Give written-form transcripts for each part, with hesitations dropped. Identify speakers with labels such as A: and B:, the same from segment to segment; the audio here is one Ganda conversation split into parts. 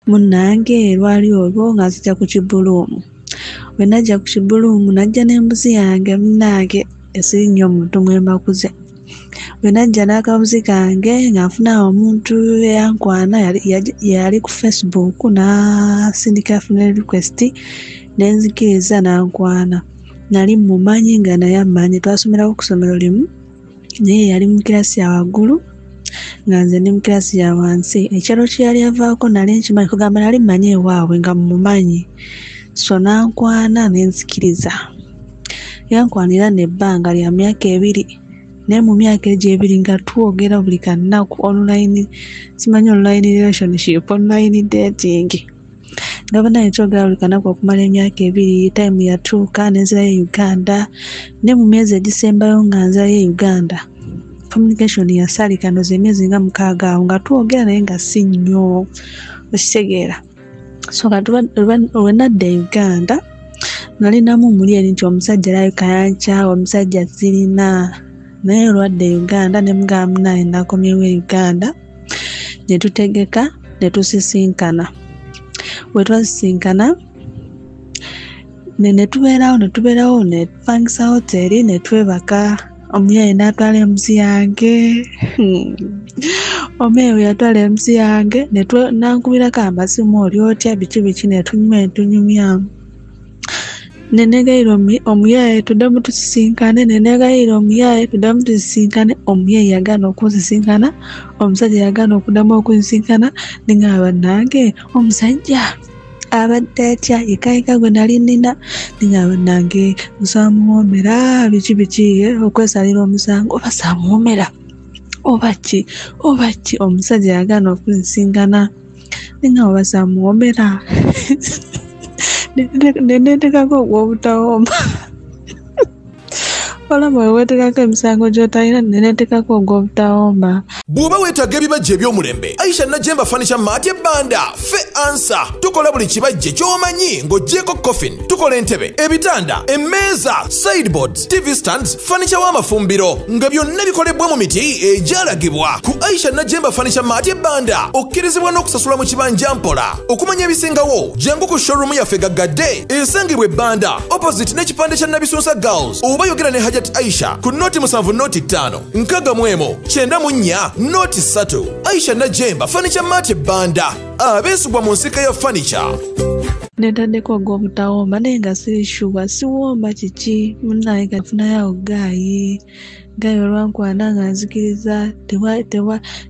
A: Munnange lwali olwo nga nzija ku kibuluumu. Bwe najja ku kibuluumu najja n'embuzi yange munnange esiri nnyo omuntu mwe mbakuze. Bwe najja n'akabuzi kange nga nfuna omuntu eyankwana yali ku Facebook n'asindika friend request ne nzikiriza n'ankwana. Nali mmumanyi nga naye ammanyi, twasomerako ku ssomero limu naye yali mu kiraasi ya waggulu nga nze ndi mu kiraasi ya wansi. Ekyalo kye yali avaako nali nkimanyi, kugamba nali mmanyi ewaabwe nga mmumanyi. So n'ankwana ne nzikiriza. Yankwanira nno ebbanga lya myaka 2, naye mu myaka egyo 2 nga twogera buli kanaku online, simanyi online relationship, online dating. Nga bannange twogera buli kanaku okumala emyaka 2, time yatuuka ne nzirayo e Uganda, ne mu myezi egisembayo nga nzirayo e Uganda, communication yasalika ndowooza emyezi nga 6 awo nga twogera naye nga si nnyo, okitegeera. So kati lwe nadda e Uganda, nalinamu muli eri nti omusajja alabika yankyawa, omusajja sirina. Naye olwadda e Uganda ne mugamba munnange nakomyewo e Uganda, ne tutegeka ne tusisinkana. Bwe twasisinkana ne tubeerawo, ne tubeerawo, ne tupangisa hoteeri ne twebaka. Omuyaye n'atwala embuzi yange. Omuyaye bwe yatwala embuzi yange, n'ankubirako amasimu, oli otya, biki biki, ne tunyumya, ne tunyumyamu. Ne neegayirira omuyaye tuddemu tusisinkane, ne neegayirira omuyaye tuddemu tusisinkane. Omuyaye yagaana okunsisinkana, omusajja yagaana okuddamu okunsisinkana. Ne ngamba bannange omusajja abadde atya, yekka yekka gwe nali nnina. Ne ngamba bannange nsaba muwoomera, biki biki, okwesalira omusango, oba saamuwoomera, oba ki, oba ki. Omusajja yagaana okunsisinkana, ne ngamba oba saamuwoomera. Ne neetekako ogw'obutawooma. Olaba bwe weetekako emisango gy'otalina, ne neetekako ogw'obutawooma.
B: Bw'oba weetaaga ebibajje eby'omulembe, Aisha Najjemba Furniture Mart e Banda, ffe ansa. Tukola buli kibajje ky'omanyi ng'oggyeeko coffin. Tukola entebe, ebitanda, emmeeza, sideboards, TV stands, furniture w'amafumbiro, nga byonna bikolebwa mu miti egyalagibwa. Ku Aisha Najjemba Furniture Mart e Banda, okkirizibwa n'okusasula mu kibanja mpola. Okumanya ebisingawo, jangu ku showroom yaffe gaggadde esangibwa e Banda, opposite n'ekipande kya Nabisunsa Girls, oba yogera ne Hajat Aisha ku 07 05 61 94 03. Aisha Najjemba Furniture Mart e Banda, abeesigwa mu nsika ya furniture.
A: Netaddeko ogw'obutawooma naye nga siri sure, siwooma kiki. Munnange kafunayo awo gaayi. Gaayi olwankwana nga nzikiriza,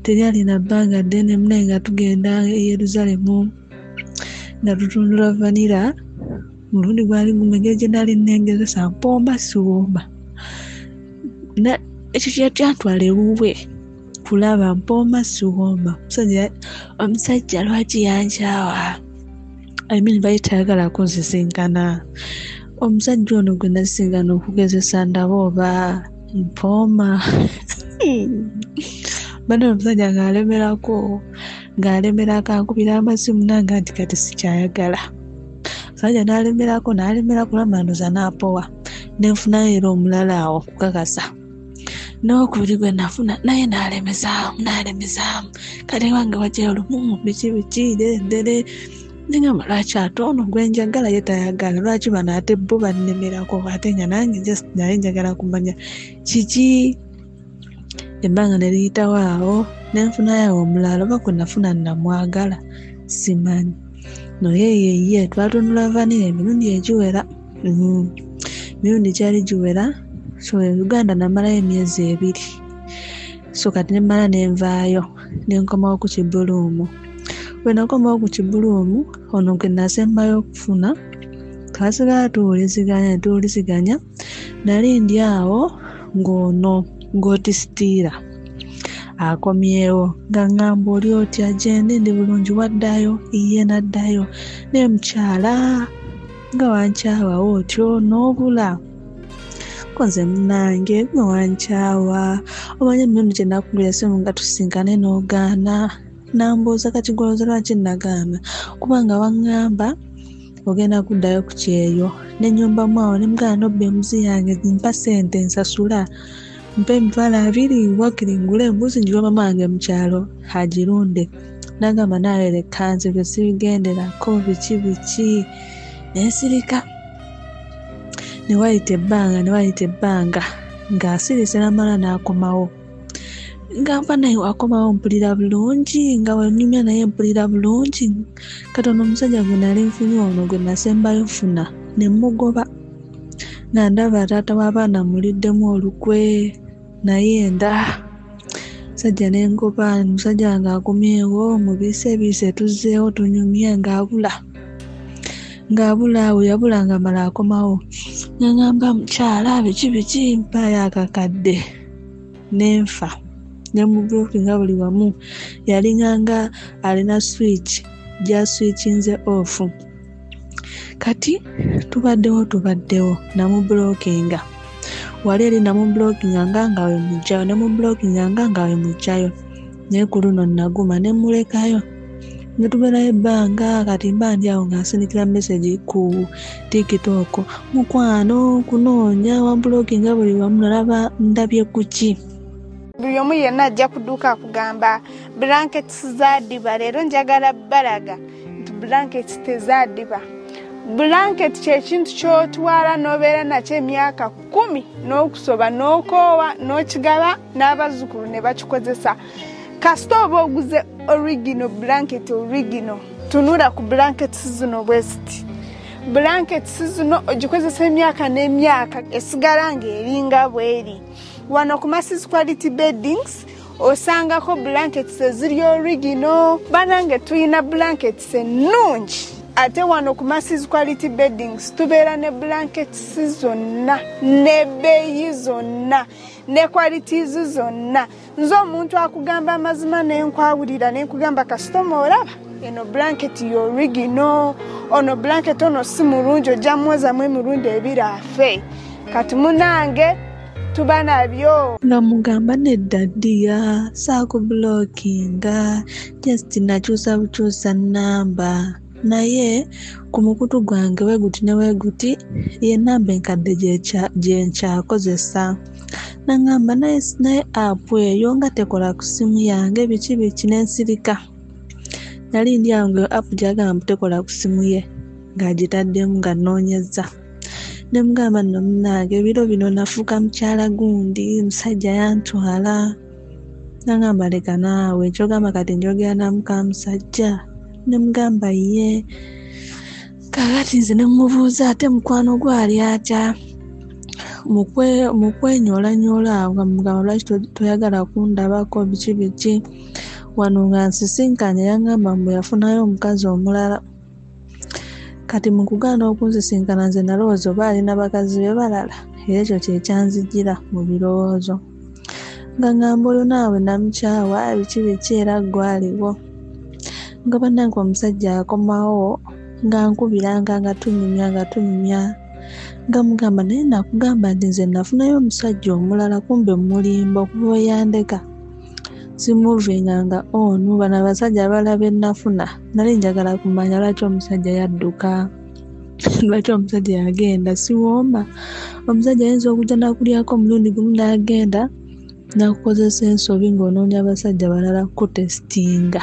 A: teryalina bbanga ddene munnange nga tugenda e Yeruzaalemu nga tutundula vanilla. Mulundi gwali gumu engeri gye nali nnengezesa mpooma siwooma. Ekyo kye kyantwala ewuwe kulaba mpooma siwooma. Omusajja lwaki yankyawa? I mean, bali tayagala kunsisinkana. Omusajja ono gwe nasisinkana okugezesa ndaba oba mpooma. Bano omusajja ng'alemerako ankubira amasimu nange nti kati sikyayagala. Omusajja n'alemerako, n'alemerako, olaba ndowooza n'apowa. Ne nfunayo era omulala awo okukakasa. N'okubiri gwe nafuna naye n'alemezaamu, n'alemezaamu. Kati wange wajjayo lumu, biki biki, ddere ddere. Ne ngamba lwaki ate ono gwe njagala ye tayagala, lwaki bano ate bo bannemerako, ate nga nange just naye njagala kumanya kiki. Ebbanga ne liyitawo awo, ne nfunayo awo omulala, oba gwe nafuna namwagala simanyi. Naye ye ye twatunula vanilla emirundi egiwera. Emirundi gyali giwera. So e Uganda namalayo emyezi 2. So kati ne mmala ne nvaayo, ne nkomawo ku kibuluumu. Bwe nakomawo ku kibuluumu, ono gwe nasembayo okufuna, twasigala tuwuliziganya, ne tuwuliziganya. Nali ndi awo ng'ono ng'otisitiira akomyewo, nga ŋŋamba oli otya, gye ndi, ndi bulungi, waddayo? Iye n'addayo. Naye mukyala nga wankyawawo otyo n'obula. Ko nze munnange gwe wankyawa, omanyi emirundi gye nakubira essimu nga tusisinkane n'ogaana. Nambuuza kati gw'olowooza lwaki nagaana, kubanga waŋŋamba ogenda kuddayo ku kyeyo. Ne nnyumbamu awo ne mugamba nobba embuzi yange, mpa ssente nsasula, mpa 20,000 waakiri ngule embuzi ngiwe maama wange mu kyalo agirunde. Nagamba naawe leka nze bye sibigenderako biki biki, nensirika. Ne wayita ebbanga ng'asirise n'amala n'akomawo. Nga nfa naye akomawo mpulira bulungi, nga wenyumya naye mpulira bulungi. Katono omusajja gwe nali nfunye ono gwe nasembayo nfuna ne mugoba, nga ndaba taata w'abaana muliddemu olukwe naye nda musajja ne ngoba. Omusajja ng'akomyewo mu biseebiise tuzzeewo tunyumye, ng'abula awo yabula nga mala akomawo. Ngamba mukyala biki biki, mpaayo akakadde nenfa ne mubulokinga buli wamu. Yalinganga alina switch gyaswitchinze off. Kati tubaddewo namubulokinga wali eri, namubulokinga nga we mujjayo, nemubulokinga nga we mujjayo, naye ku luno naguma ne mulekayo ne tubeerayo ebbanga. Kati mba ndi awo nga nsindikira message ku TikTok, mukwano kunoonya wambulokinga buli wamu, nalaba ndabye ku ki.
C: Buli omu yenna ajja kudduka akugamba blankets zaadiba. Leero njagala balaga nti blankets tezaadiba. Blanket kyekintu ky'otwala n'obeera nakyo emyaka 10 n'okusoba n'okoowa n'okigaba n'abazzukulu ne bakikozesa. Kasita oba oguze original blanket, original, tunula ku blankets zino bwe ziti. Blankets zino ogikozesa emyaka n'emyaka, esigala ng'eringa bw'eri. Wano ku Masses Quality Beddings osangako blankets eziri original. Banange tulina blankets ennungi. Ate wano ku Masses Quality Beddings tubeera ne blankets zonna, n'ebbeeyi zonna, ne qualities zonna. Nze omuntu akugamba amazima nenkwawulira nenkugamba kasitoma olaba eno blanket yo original, ono blanket ono si mulungi, ojja mwozamu emirundi ebiri afe. Kati munange tuba nabyo.
A: Nga mugamba nedda ddiya, saakubulokinga, just nakyusa bukyusa nnamba. Naye ku mukutu gwange weguti ne weguti ye namba enkadde gye nkyakozesa. Nangamba naye app eyo nga tekola ku ssimu yange biki biki, nensirika. Nali ndi awo nga app gy'agamba mbu tekola ku ssimu ye ng'agitaddemu nga nnoonyezza. Ne mugamba nno munnange ebiro bino nafuuka mukyala gundi, musajja yantwala. Nangamba leka naawe, ky'ogamba kati njogera na muka musajja. Ne mugamba ye. Kaakati nze ne mubuuza ate mukwano gwe ali atya? Mu kwenyoolanyoola awo nga mugamba lwaki toyagala kundabako biki biki. Wano nga nsisinkanye yangamba mbu yafunayo omukazi omulala. Kati mu kugaana okunsisinkana nze nalowooza oba alina bakazi be balala, era ekyo kye kyanzijira mu birowoozo. Nga ngamba oyo naawe namukyawa biki biki era gwaliwo. Nga bannange omusajja akomawo nga nkubiranga nga tunyumya nga mugamba naye nakugamba nti nze nafunayo omusajja omulala, kumbe mulimba okuva we yandeka. Simuvinga ono bano abasajja abalala be nafuna nali njagala kumanya lwaki omusajja yadduka, lwaki omusajja yagenda. Siwooma omusajja ayinza okujja nakulyako omulundi gumu n'agenda n'akukozesa ensobi ng'onoonya abasajja balala kutesitinga.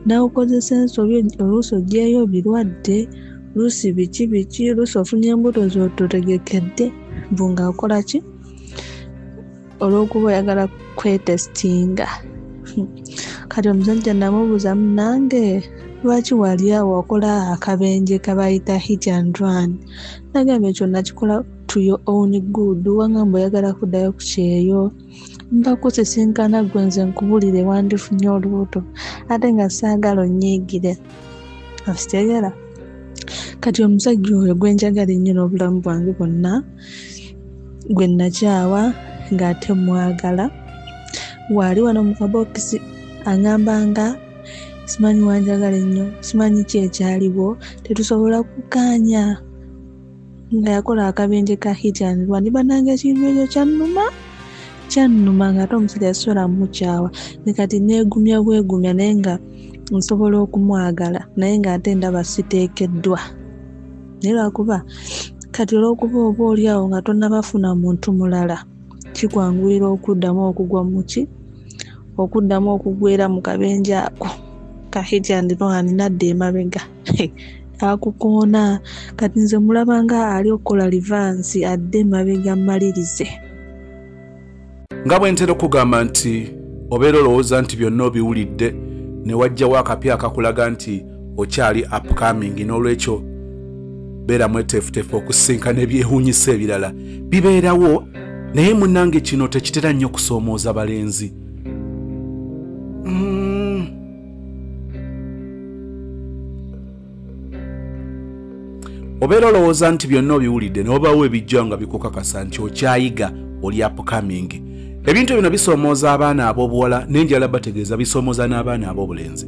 A: N'akukozesa ensobi oluusi oggyeyo birwadde, oluusi biki biki, oluusi ofunye embuto z'ototegekedde mbu ng'akola ki olw'okuba oyagala kwetesitinga. Kati omusajja namubuuza munnange lwaki wali awo wakola akabenje kabayita hit and run? Nagamba ekyo nakikola to your own good, wangamba oyagala kuddayo ku kyeyo, mba kusisinkana ggwe nze nkubulire wandifunye olubuto ate nga saagala onnyiigire. Okitegeera? Kati omusajja oyo gwe njagala ennyo n'obulamu bwange bwonna, gwe nakyawa ng'ate mwagala, waali wano mu kabokisi aŋŋamba nga simanyi wanjagala ennyo, simanyi ki ekyaliwo, tetusobola kukkaanya. Nga yakola akabenje ka hit and run. Bannange ekintu ekyo kyannuma ng'ate omusajja sisobola mmukyawa. Ne kati neegumya bwegumya naye nga nsobola okumwagala, naye ng'ate ndaba siteekeddwa. Naye lwakuba kati olw'okuba oba oli awo nga tonnabafuna muntu mulala, kikwanguyira okuddamu okugwa mu ki, okuddamu okugwera mu kabenje ako. Ka hit and run nadda emabega akukoona. Kati nze mulaba nga ali okukola reverse adde emabega mmalirize.
D: Nga bwe ntera okugamba nti obeera olowooza nti byonna obiwulidde ne wajjawo akapya akakulaga nti okyali upcoming, n'olwekyo beera mweteefuteefu okusinkana ebyewuunyisa ebirala bibeerawo. Naye munnange kino tekitera nnyo kusoomooza balenzi. Obeera olowooza nti byonna obiwulidde n'obaawo ebijja nga bikukakasa nti okyayiga, oli upcoming. Ebintu bino bisoomooza abaana ab'obuwala, n'enjala bategeeza bisoomooza n'abaana ab'obulenzi.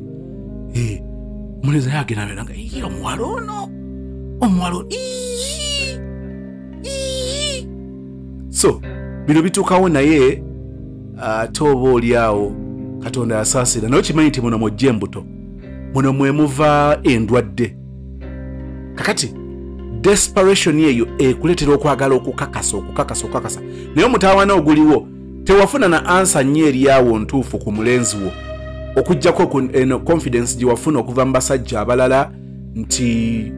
D: Omulenzi naye agenda abeera nga iye omuwala ono, omuwala ii. So bino bituukawo, naye ate oba oli awo Katonda yasaasira. Naye okimanyi nti muno mwojja embuto, muno mwe muva endwadde. Kakati desperation eyo ekuleetera okwagala okukakasa okukakasa okukakasa, naye omutawaana oguliwo tewafuna na ansa nnyo eri awo ntuufu ku mulenzi wo, okuggyako eno confidence gye wafuna okuva mu basajja abalala nti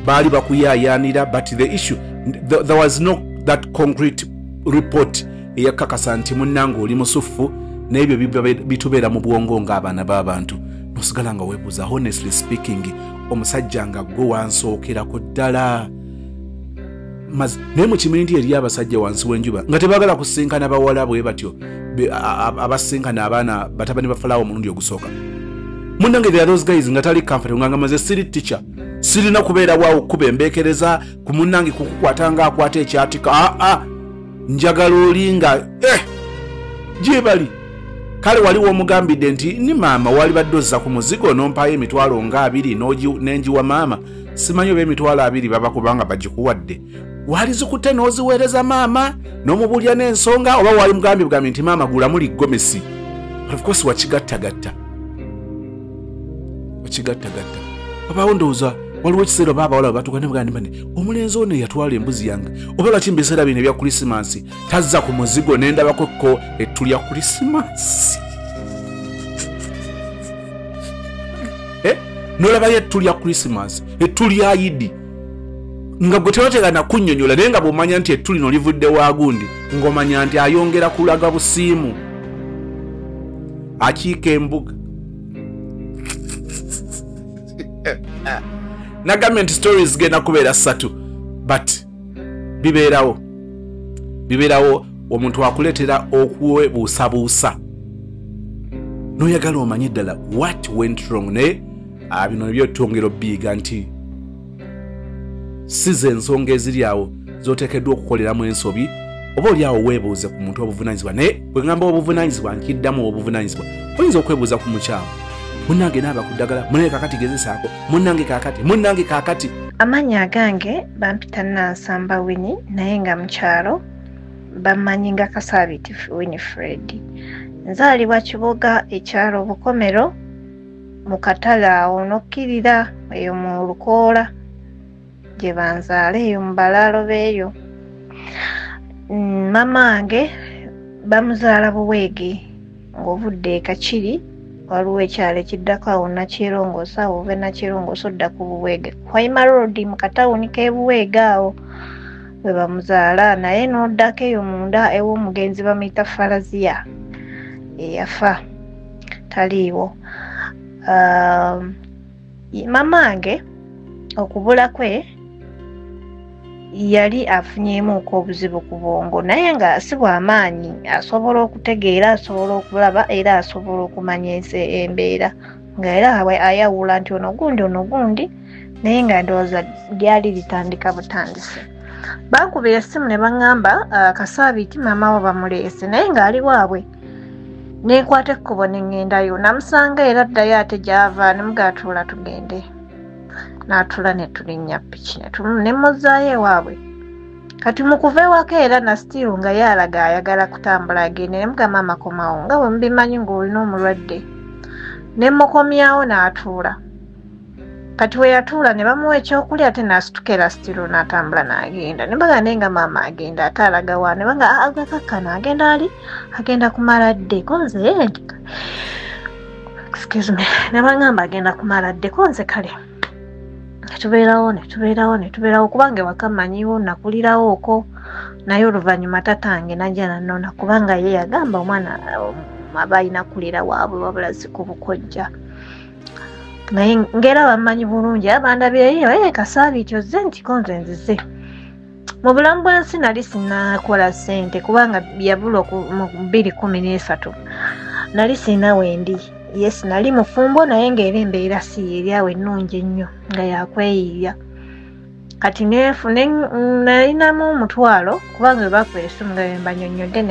D: baali bakuyaayaanira. But the issue, there was no that concrete report eyakakasa nti munnange oli musufu. N'ebyo bitubeera mu bwongo ng'abaana b'abantu, nosigala nga weebuuza, honestly speaking, omusajja nga gwe wansookerako ddala. Naye mukimanyi nti eri abasajja wansi w'enjuba nga tebaagala kusinkana bawala bwe batyo abasinkana abaana batabani ba Falaawo omulundi ogusooka. Munnange, there are those guys nga tali comfortable, nga ngamaze siri teacher, sirina kubeera waawo kuba embeekereza ku munnange kukukwata ng'akwata ekyatika. Aa, njagala oli nga gye bali. Kale wali womugambidde nti ni maama wali badde ozza ku muzigo n'ompaayo emitwalo nga 20 n'enjiwa maama, simanyi oba emitwalo 20 baba kubanga bagikuwadde, wali zikutte n'oziweereza maama n'omubuulya n'ensonga, oba wali mugambye bugambye nti maama gulamu liggomesi. But of course wakigattagatta, wakigattagatta. Wabaawo ndowooza waliwo ekiseera oba abawala bwe batuuka ne bagamba nti omulenzi ono yatwala embuzi yange, oba lwaki mu biseera bino ebya Krisimansi tazza ku muzigo ne ndabako ko ettu lya Krisimansi? N'olabayo ettu lya Krisimansi, ettu lya Yidi, nga gwe tebategana kunnyonnyola, naye nga bw'omanya nti ettu lino livudde wa gundi, ng'omanya nti ayongera kulaga busiimu, akiika embuga. Nagambye nti stories zigenda kubeera ssatu, but bibeerawo, bibeerawo. Omuntu akuleetera okwebuusabuusa n'oyagala omanye ddala what went wrong. Naye bino nibyo twongera obiyiga nti si ze ensonga eziri awo z'oteekeddwa okukoleramu ensobi. Oba oli awo weebuuze ku muntu obuvunaanyizibwa. Naye bwe ŋŋamba obuvunaanyizibwa, nkiddamu obuvunaanyizibwa, oyinza okwebuuza ku mukyamu. Munnange naaba ku ddagala, munnange kaakati gezesaako, munnange kaakati, munnange kaakati.
E: Amannya agange bampita Nansamba Winnie, naye nga mu kyalo bammanyi nga Kasaabiti Winifred. Nzaalibwa Kiboga, ekyalo Bukomero, mu katale awo n'okkirira eyo mu Lukoola gye banzaala, eyo mu balaalo b'eyo. Mama wange bamuzaala Buweege, ng'ovudde e Kakiri waliwo ekyalo ekiddako awo Nakyerongoosa, awo ova Nakyerongoosa odda ku Buweege, Hoima Road, mu katawuni k'e Buweege awo we bamuzaala. Naye n'oddako eyo munda ew'omugenzi bamuyita Faraziya eyafa taliiwo. Mama wange okubula kwe yali afunyeemuko obuzibu ku bwongo, naye nga si bw'amaanyi, asobola okutegeera, asobola okulaba, era asobola okumanya ensi embeera, nga era ayawula nti ono gundi, ono gundi, naye nga ndowooza lyali litandika butandisi. Bankubira essimu ne baŋŋamba Kasaabiiti maama wo bamuleese, naye ng'ali waabwe. Nenkwata ekkubo ne ŋŋendayo, namusanga era addayo ate gy'ava, ne mugaatuula tugende, n'atula ne tulinnya piki ne muzzaayo ewaabwe. Kati mu kuva ewaka era na still nga ye alaga ayagala kutambula agende, ne mugamba maama komawo, nga bwe mubimanyi ng'olina omulwadde, ne mukomyawo n'atuula. Kati we yatuula ne bamuwa ekyokulya, ate n'asituka era still n'atambula n'agenda. Ne mbagamba naye nga maama agenda ate alaga wa? Ne bagamba agakakkana agenda ali agenda kumala dde ko nze. Excuse me. Ne baŋŋamba agenda kumala addeko. Nze kale netubeerawo netubeerawo netubeerawo, kubanga ewaka mmanyiwo, nakulirawo okwo. Naye oluvannyuma tatange najja nannona, kubanga ye yagamba omwana aba alina kulira waabwe wabula si ku bukojja. Naye ng'era bammanyi bulungi, abandabye Kasaabiiti ozze nti ko nze nzize. Mu bulamu bw'ensi nali sinnakola ssente, kubanga yabula mu 2013 nali sirina wendi. Yes, nali mufumbo, naye ng'era embeera si eri awo ennungi ennyo nga yakweyiiya. Kati nalinamu 500, kubanga bwe bakuba essimu nga bwe mbanyonnyodde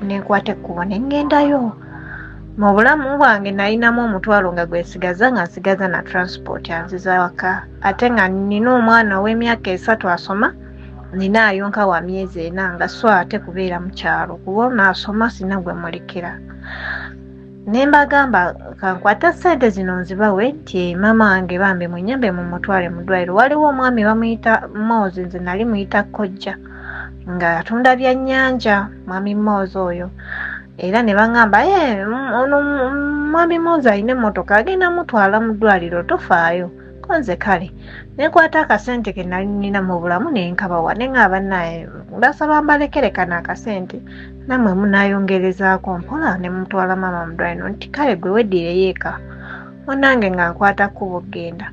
E: nenkwata ekkubo ne ŋŋendayo. Mu bulamu bwange nalinamu 500 nga gwe nsigaza, nga nsigaza na transport anziza waka, ate nga nina omwana ow'emyaka 3 asoma, nina ayonka wa myezi 4, nga so ate kubeera mu kyalo kuba naasoma sina gwe mulekera. Ne mbagamba kankwate ssente zino nzibawe nti maama wange bambi munnyambe mumutwale mu ddwaliro. Waliwo omwami bamuyita Moozi, nze nali muyita kojja, nga atunda byannyanja, mwami Moozi oyo. Era ne baŋŋamba ono mwami Moozi alina emmotoka agenda mutwala mu ddwaliro, tofaayo. Ko nze kale ne nkwata akasente ke nali nnina mu bulamu ne nkabawa, ne ŋŋamba bannaye mbasaba mbalekere kano akasente, nammwe munaayongerezaako mpola ne mutwala maama mu ddwaliro. Nti kale gwe weddireyo eka, munnange nga nkwata kkubo ggenda.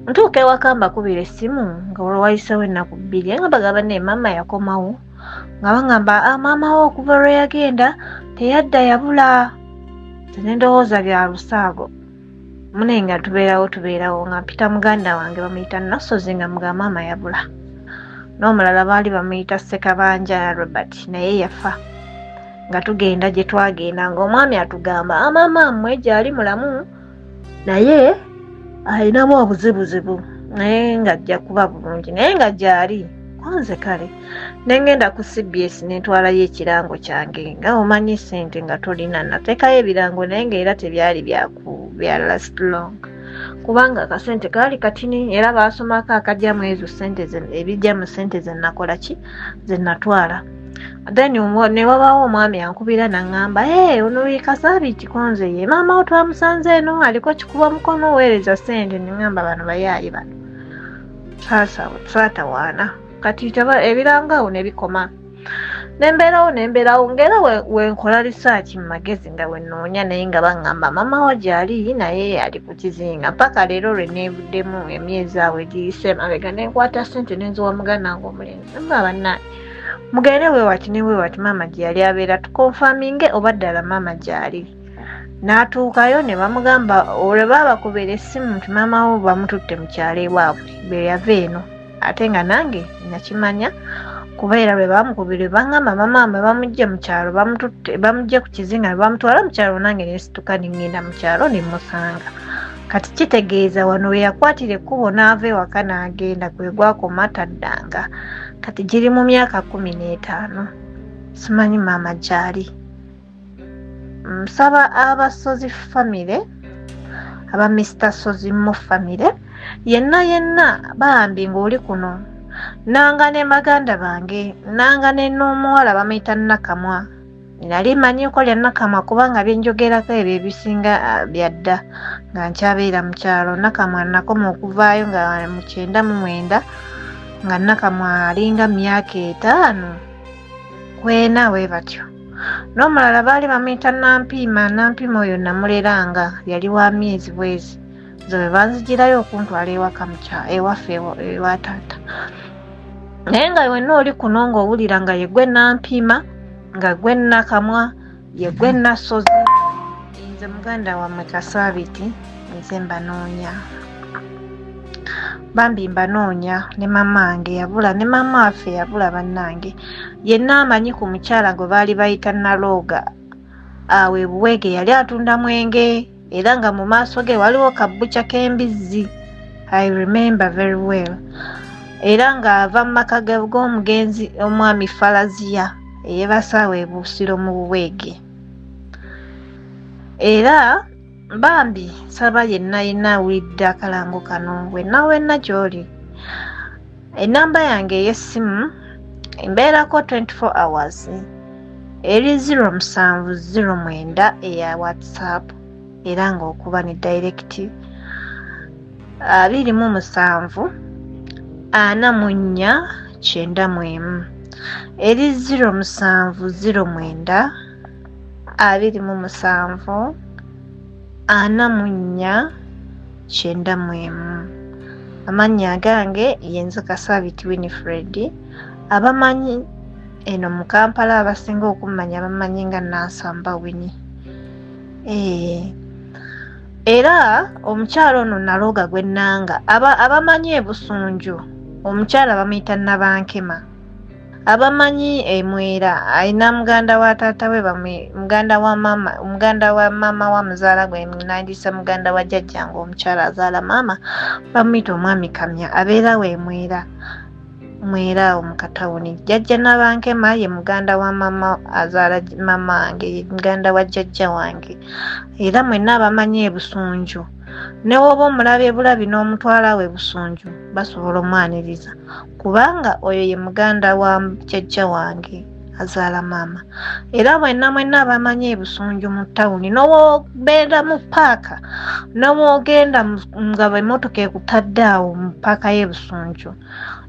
E: Ntuuka ewaka mbakubira essimu nga olwo wayiseewo ennaku 2, nga mbagamba naye maama yakomawo, nga baŋŋamba maama wo okuva lwe yagenda teyadda yabula. Nze ne ndowooza bya lusaago. Munaye nga tubeerawo tubeerawo, nga mpita muganda wange bamuyita Nassozi, nga mugamba maama yabula. N'omulala baali bamuyita Ssekabanja Robert, naye yafa. Nga tugenda gye twagenda ng'omwami atugamba maama mmwe gy'ali mulamu, naye alinamu obuzibuzibu, naye ng'ajja kuba bulungi, naye nga gy'ali. Nze kale ne ŋŋenda ku CBS ne ntwalayo ekirango kyange, nga omanyi ssente nga tolina, nateekayo ebirango naye ng'era tebyali bya last long, kubanga akasente kaali katini, era baasomako akajja mu ezo ssente ebijja mu ssente ze nakola ki ze natwala. Then ne wabaawo omwami ankubira n'aŋŋamba ono ye Kasaabiiti konze ye maama wo twamusanze eno aliko kikuba mukono, weereza ssente. Ne ŋŋamba bano bayaayi bano saatawaana. Kati ebirango awo ne bikoma. Nembeerawo nembeerawo ng'era wenkola research mu magezi nga wennoonya, naye nga baŋŋamba maama wo gy'ali naye ali ku kizinga. Mpaka leero lwe neevuddemu emyezi awo egiyise emabega, ne nkwata ssente ne nziwa muganda wange omulenzi. Mba bannange mugende weewati ne weewati maama gye yali abeera, tukonfaminge oba ddala maama gy'ali. N'atuukayo ne bamugamba olwe baabakubira essimu nti maama wo bamututte mu kyalo ewaabwe bwe yava eno. Ate nga nange nakimanya kubeera lwe baamukubira baŋŋamba maama bwe bamuggye mu kyalo, bamuggye ku kizinga ne bamutwala mu kyalo, nange ne nsituka ne ŋŋenda mu kyalo ne mmusanga. Kati kitegeeza wano we yakwatira ekkubo n'ava ewaka n'agenda kwe gwakoma taddanga. Kati giri mu myaka 15, simanyi maama gy'ali. Nsaba abasozi famire, aba Mr. Sozi mu famire, yenna yenna bambi ng'oli kuno, nanga ne baganda bange, nanga ne n'omuwala bamuyita Nakamwa. Nali mmanyiiko lya Nakamwa kubanga bye njogerako ebyo ebisinga bya dda nga nkyabeera mu kyalo. Nakamwa nakoma okuvaayo nga mu 99, nga Nakamwa alinga myaka 5 ku 4 we batyo. N'omulala baali bamuyita Nampiima. Nampiima oyo namuleranga, yali wa myezi bwezi. Nze bwe banzigirayo okuntwala ewaka ewaffe ewa taata. Naye nga wenna oli kuno ng'owulira nga ye gwe Nampiima, nga gwe Nakamwa, ye gwe Nassozi. Nze muganda wammwe Kasaabiiti, nze mbanoonya. Bambi mbanoonya, ne maama wange yabula, ne maama waffe yabula bannange. Yenna amanyi ku mukyala gwe baali bayita Nalooga awo e Buweege, yali atunda mwenge, era nga mu maaso ge waliwo kabbuca k'embizzi. I remember very well. Era ng'ava mu maka g'omugenzi omwami Falaziya eyeebasaawo e Busiro mu Buweege. Era bambi nsaba yenna yenna awulidde akalango kano, wenna wenna gy'oli, ennamba yange ey'essimu embeerako 24 hours, eri 0709 eya WhatsApp. era ng'okuba ne direct 27 44 91 eri 07 09 27 44 91. Amannya gange yenze Kasabiti Winifred. Abamanyi eno mu Kampala abasinga okumanya bamanyi nga Nansamba Winnie. Era omukyala ono naloga gwe nnanga. Abamanyi ebusunju omukyala bamuyita Nabankema. Abamanyi emwera alina muganda wa taata we muganda wa mama wa muzaala gwe nandisa muganda wa jjajjange omukyala azaala maama bamuyita omwami Kamya abeera we mwera awo mu katawuni. Jjajja Nabankema ye muganda wa mama azaala mama wange, ye muganda wa jjajja wange. Era mwenna abamanyi ebusunju ne woba omulabye bulabi n'omutwala we busunju basobola omwaniriza kubanga oyo ye muganda wa jjajja wange azaala maama. Era mwenna mwenna abamanyi ebusunju mu tawuni n'owobeera mu paaka n'owogenda nga emmotoka ekutadde awo mu paaka y'ebusunju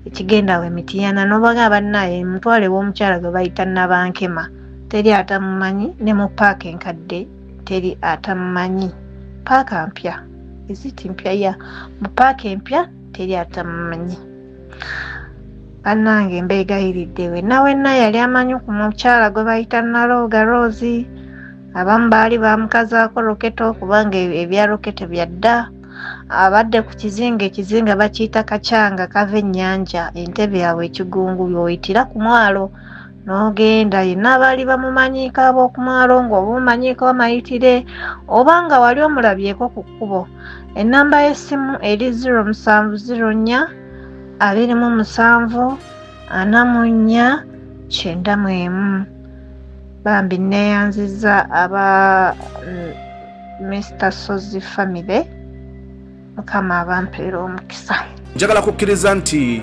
E: ekigenda awo emitiyana n'obaga bannaye mutwale w'omukyala gwe bayita Nabankema teri atamumanyi, ne mu paaka enkadde teri atamumanyi. Paaka mpya eziti mpya ya mu paaka empya teri atamumanyi. Bannange mbeegayiridde wenna wenna yali amanyi ku mukyala gwe bayita Nalooga Rose. Abamu baali bamukazaako roketo kubanga ebya roketo bya dda. Abadde ku kizinga, ekizinga bakiyita Kacyanga kava ennyanja, entebe yaabwe ekigungu y'oyitira ku mwalo n'ogenda. Yenna abaali bamumanyiiko ab'okumwalo ng'oba omumanyiiko amayitire oba nga wali omulabyeko ku kkubo. Ennamba y'essimu eri 0704 27 44 91. Bambi neeyanzizza aba Mr. Sozi family, Mukama abampeera omukisa.
D: Njagala kukkiriza nti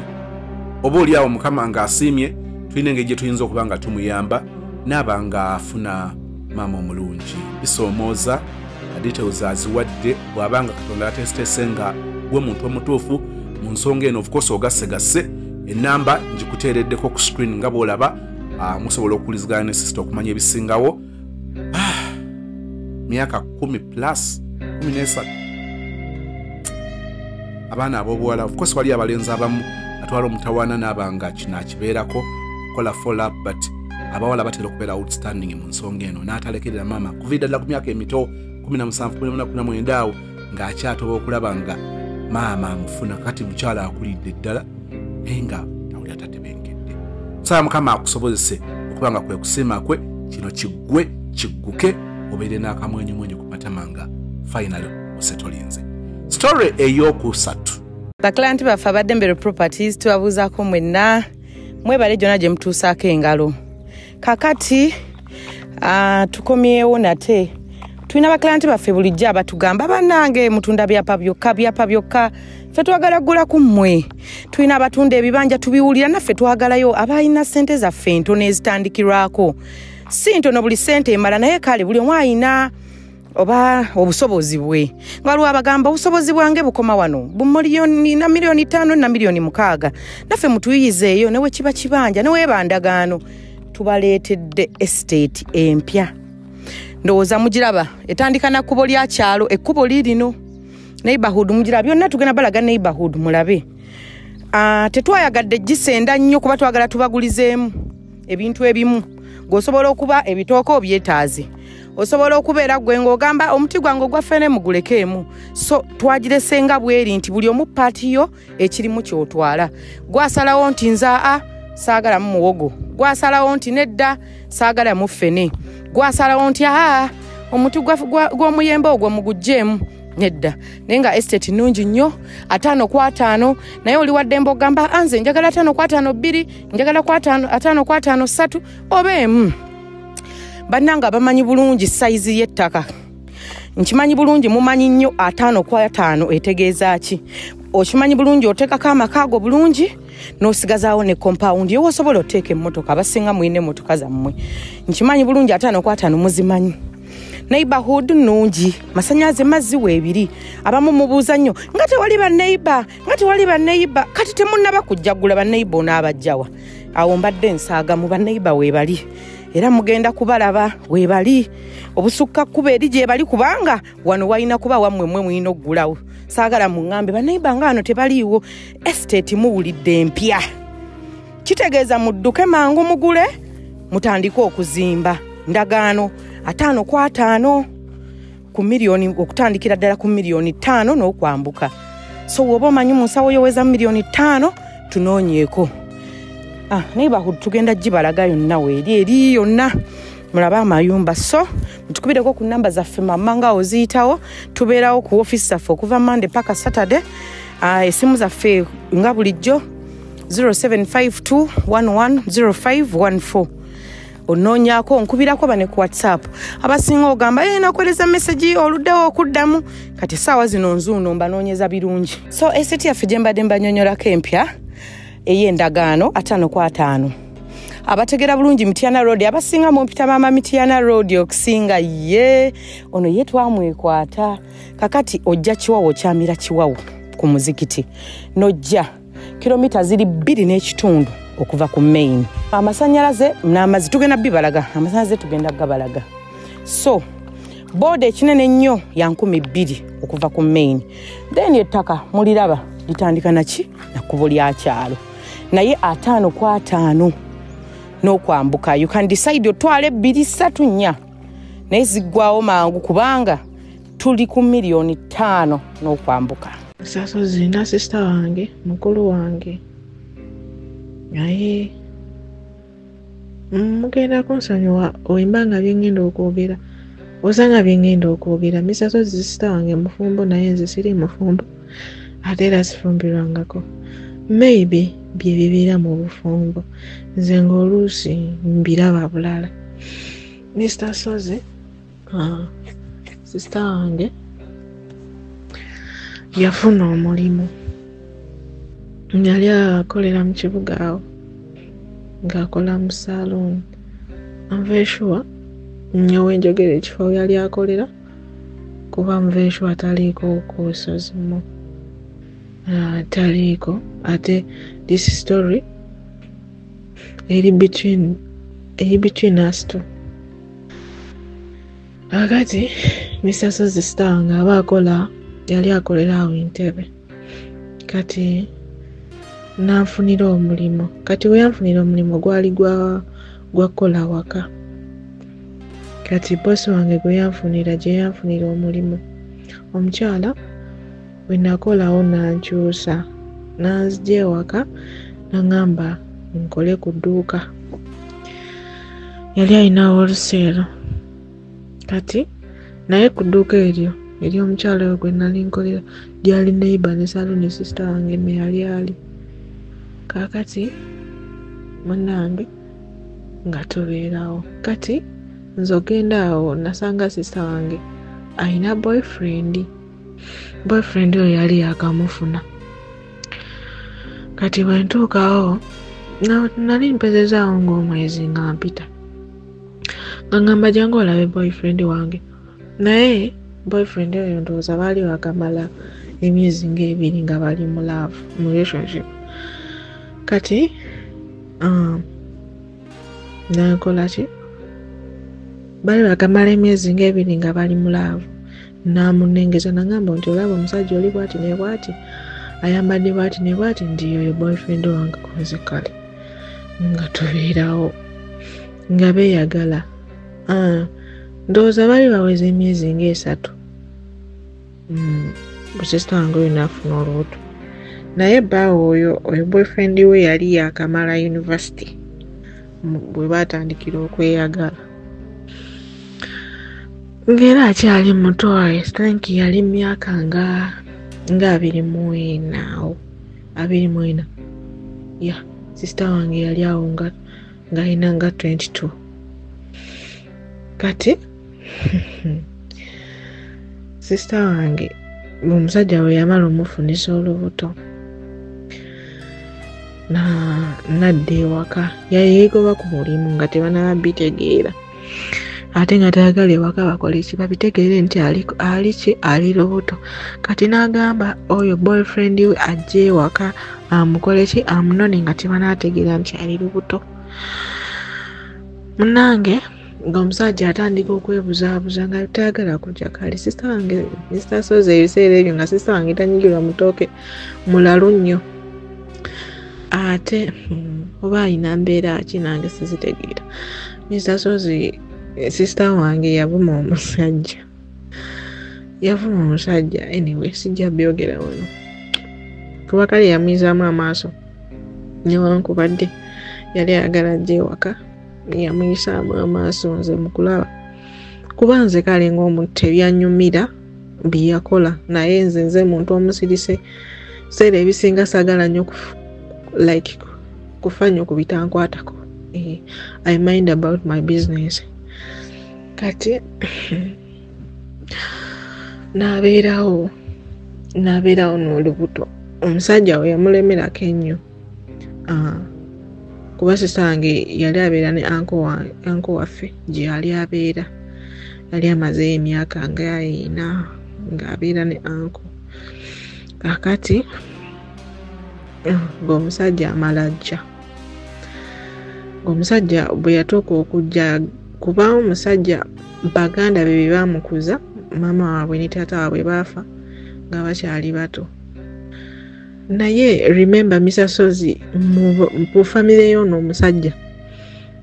D: oba oli awo Mukama ng'asiimye tulina engeri gye tuyinza okuba nga tumuyamba n'aba ng'afuna maama omulungi. Bisoomooza details aziwadde bw'abanga Katonda ateeseteese nga gwe muntu omutuufu mu nsonga eno. Of course ogasegasse ennamba ngikuteereddeko ku screen nga bw'olaba, musobola okuwulizigana ne sister okumanya ebisingawo. Myaka 10 plus 13 abaana ab'obuwala. Of course wali abalenzi abamu atwala omutawaana n'abanga kino akibeerako kola follow up, but abawala batera okubeera outstanding mu nsonga eno n'atalekerera maama kuviira ddala ku myaka emito 17 18 awo ng'akyatoba okulaba nga maama amufuna. Kati mukyala akulidde ddala naye nga tawulira tatebenkedde. Saba Mukama akusobozese okuba nga kwe kusiima kwe kino kiggwe kigguke obeere n'akamwenyumwenyu ku matama nga finally osetolinze. Story eyokusatu.
F: Baklanti baffe abaddembere Properties tubabuuzaako mwenna mwebale gyonna gye mutuusaako engalo. Kakati tukomyewo nate. Tulina baklanti baffe bulijjo abatugamba bannange mutunda byapa byokka byapa byokka, ffe twagala ggula ku mmwe. Tulina abatunda ebibanja tubiwulira naffe twagalayo abalina ssente zaffe entono ezitandikirwako. Si ntono buli ssente emala, naye kale buli omu ayina oba obusobozi bwe. Nga waliwo abagamba obusobozi bwange bukoma wano bumiliyoni na miliyoni 5 na miliyoni 6, naffe mutuyizeeyo ne we kiba kibanja ne weeba ndagaano. Tubaleetedde estate empya, ndowooza mugiraba etandika na kkubo lya kyalo, ekkubo liirino neighborhood mugiraba byonna tugenda balaga neighborhood mulabe. Tetwayagadde gisenda nnyo kuba twagala tubagulizeemu ebintu ebimu. Ng'osobola okuba ebitooke obyetaaze, osobola okubeera gwe ng'ogamba omuti gwange ogwa ffene mugulekeemu. So twagirese nga bweri nti buli omu paati yo ekirimu ky'otwala. Gwasalawo nti nze aa saagalamu muwogo, gwasalawo nti nedda saagalamu ffene, gwasalawo nti aa omuti gw'omuyembe ogwo muguggyeemu nedda. Naye nga estate nnungi nnyo 5 ku 5, naye oli waddembe ogamba anze njagala 5 ku 5 2, njagala 5 ku 5 3 oba emu. Bannange abamanyi bulungi sayizi y'ettaka, nkimanyi bulungi mumanyi nnyo 5 ku 5 etegeeza ki. Okimanyi bulungi oteekako amaka ago bulungi n'osigazaawo ne compound yo osobola oteeka emmotoka, abasinga mulina emmotoka zammwe. Nkimanyi bulungi 5 ku 5 muzimanyi. Neighborhood nnungi, masannyalaze mazzi weebiri. Abamu mubuuza nnyo nga tewali banneighbor, nga tewali banneighbor. Kati temunnaba kujjagula banneighbor onaabajjawa. Awo mbadde nsaaga mu banneighbor weebali, era mugenda kubalaba weebali. Obusukka kkuba eri gye bali, kubanga wano walina kuba wammwe mmwe mulina oggulawo. Saagala muŋŋambe banneighbor nga wano tebaliiwo. Estate muwulidde empya, kitegeeza mudduke mangu mugule mutandike okuzimba. Ndagaano 5 ku 5 ku miliyoni, okutandikira ddala ku miliyoni 5 n'okwambuka. So bw'oba omanyi mu nsawo yoweza miliyoni 5 tunoonyeeko. Neighborhood tugenda gibalaga yonna weeri eri yonna, mulabe amayumba. So mutukubireko ku namba zaffe mama nga oziyitawo. Tubeerawo ku office zaffe okuva Monday paka Saturday. Esimu zaffe nga bulijjo 0752110514. Onoonyaako nkubirako bane ku WhatsApp. Abasinga ogamba nakuweereza message oluddewo okuddamu. Kati essaawa zino nzuuno mbanoonyeza birungi. So estate yaffe gye mbadde mbanyonyolako empya ey'endagaano 5 ku 5. Abategera bulungi Mityana Road, abasinga mumpita mama Mityana Road okusinga ye ono ye twamwekwata. Kakati ojja Kiwawo, kyamira Kiwawo ku muzikiti, nojja kilomita ziri 2.5 okuva ku main. Amasannyalaze n'amazzi tugenda bibalaga, amasannyalaze tugenda gabalaga. So boda ekinene ennyo ya 2,000 okuva ku main. Then ettaka muliraba litandika naki na kkubo lya kyalo, naye 5 ku 5 n'okwambuka. You can decide otwale 2, 3, 4, naye ziggwawo mangu kubanga tuli ku miliyoni 5 n'okwambuka.
G: Saaso zirina sisita wange, mukulu wange, naye mugenda kunsonyiwa wemba nga byengenda okwogera, osanga byengenda okwogera. Misaso sisita wange mufumbo, naye nze siri mufumbo, ate era sifumbirwangako. Maybe bye bibeera mu bufumbo, nze ng'oluusi mbiraba bulala. Mr. Sozi, sisita wange yafuna omulimu, yali akolera mu kibuga awo ng'akola mu saloon. I'm very sure nnyo wenjogera ekifo yali akolera, kuba I'm very sure taliiko kusozimu, taliiko. Ate this story eri between us two. Kakati Mr. Sozi star wange aba akola, yali akolera awo Entebbe. Kati nanfunira omulimu. Kati we yanfunira omulimu gwali gwa kukola waka. Kati bosi wange gwe yanfunira, gye yanfunira omulimu, omukyala bwe nakolawo nankyusa, nanzija ewaka naŋŋamba nkole ku dduuka. Yali alina wholesale. Kati naye ku dduuka eryo ery'omukyala oyo gwe nali nkolera lyali neighbor ne saloon sister wange me yali ali. Kaakati munnange nga tubeerawo. Kati nze ogenda awo nasanga sister wange alina boyfriend. Boyfriend oyo yali yakamufuna. Kati bwe ntuukawo nali mpezezaawo ng'omwezi nga mpita, nga ngamba jangu olabe boyfriend wange. Naye boyfriend oyo ndowooza baali bakamala emyezi ng'ebiri nga bali mu love, mu relationship. Kati nakola ki, baali bakamala emyezi ng'ebiri nga bali mu love. Namunengeza nangamba nti olaba omusajja oli bwati ne bwati, ayambadde bwati ne bwati, nti oyo boyfriend wange konze. Kale nga tubeerawo nga beeyagala. Ndowooza baali baweza emyezi ng'esatu, busisita wange oyo n'afuna olubuto. Naye bbaawe oyo boyfriend we yali yakamala university bwe baatandikira okweyagala, ng'era akyali muto. I think yali myaka nga 24 awo, 24. Ya sisita wange yali awo ng'alina nga 22. Kati sisita wange omusajja we yamala omufunisa olubuto nadda ewaka. Yeegoba ku mulimu nga tebanaba bitegeera. Ate nga tayagala ewaka bakole ki, babitegeere nti ali ki, ali lubuto. Kati n'agamba oyo boyfriend we ajje ewaka amukole ki, amunone nga tebanaategeera nti ali lubuto. Munnange ng'omusajja atandika okwebuzaabuza nga tayagala kujja. Kale sisita wange Mr. Sozi ebiseera ebyo nga sisita wange tanyigirwa mutooke, mulalu nnyo, ate oba alina mbeera ki nange sizitegeera. Mr. Sozi sisita wange yavuma omusajja, yavuma omusajja. Anyway, sijja byogera wano kuba kale yamuyizaamu amaaso, newankubadde yali ayagala ajja ewaka, yamuyisaamu amaaso. Nze mukulaba kuba nze kale ng'omuntu tebyanyumira bye yakola, naye nze muntu omusirise, seera ebisinga saagala nnyo like kufa nnyo ku bitankwatako. I mind about my business. Kati n'abeerawo n'olubuto. Omusajja we yamulemerako ennyo, kuba sisita wange yali abeera ne uncle waffe gye yali abeera, yali amazeeyo emyaka nga 4 ng'abeera ne uncle. Kaakati ng'omusajja amala ajja, ng'omusajja bwe yatuuka okujja, kuba omusajja baganda be be baamukuza, maama waabwe ne taata waabwe baafa nga bakyali bato. Naye remember Mr. Sozi, mu famire y'ono omusajja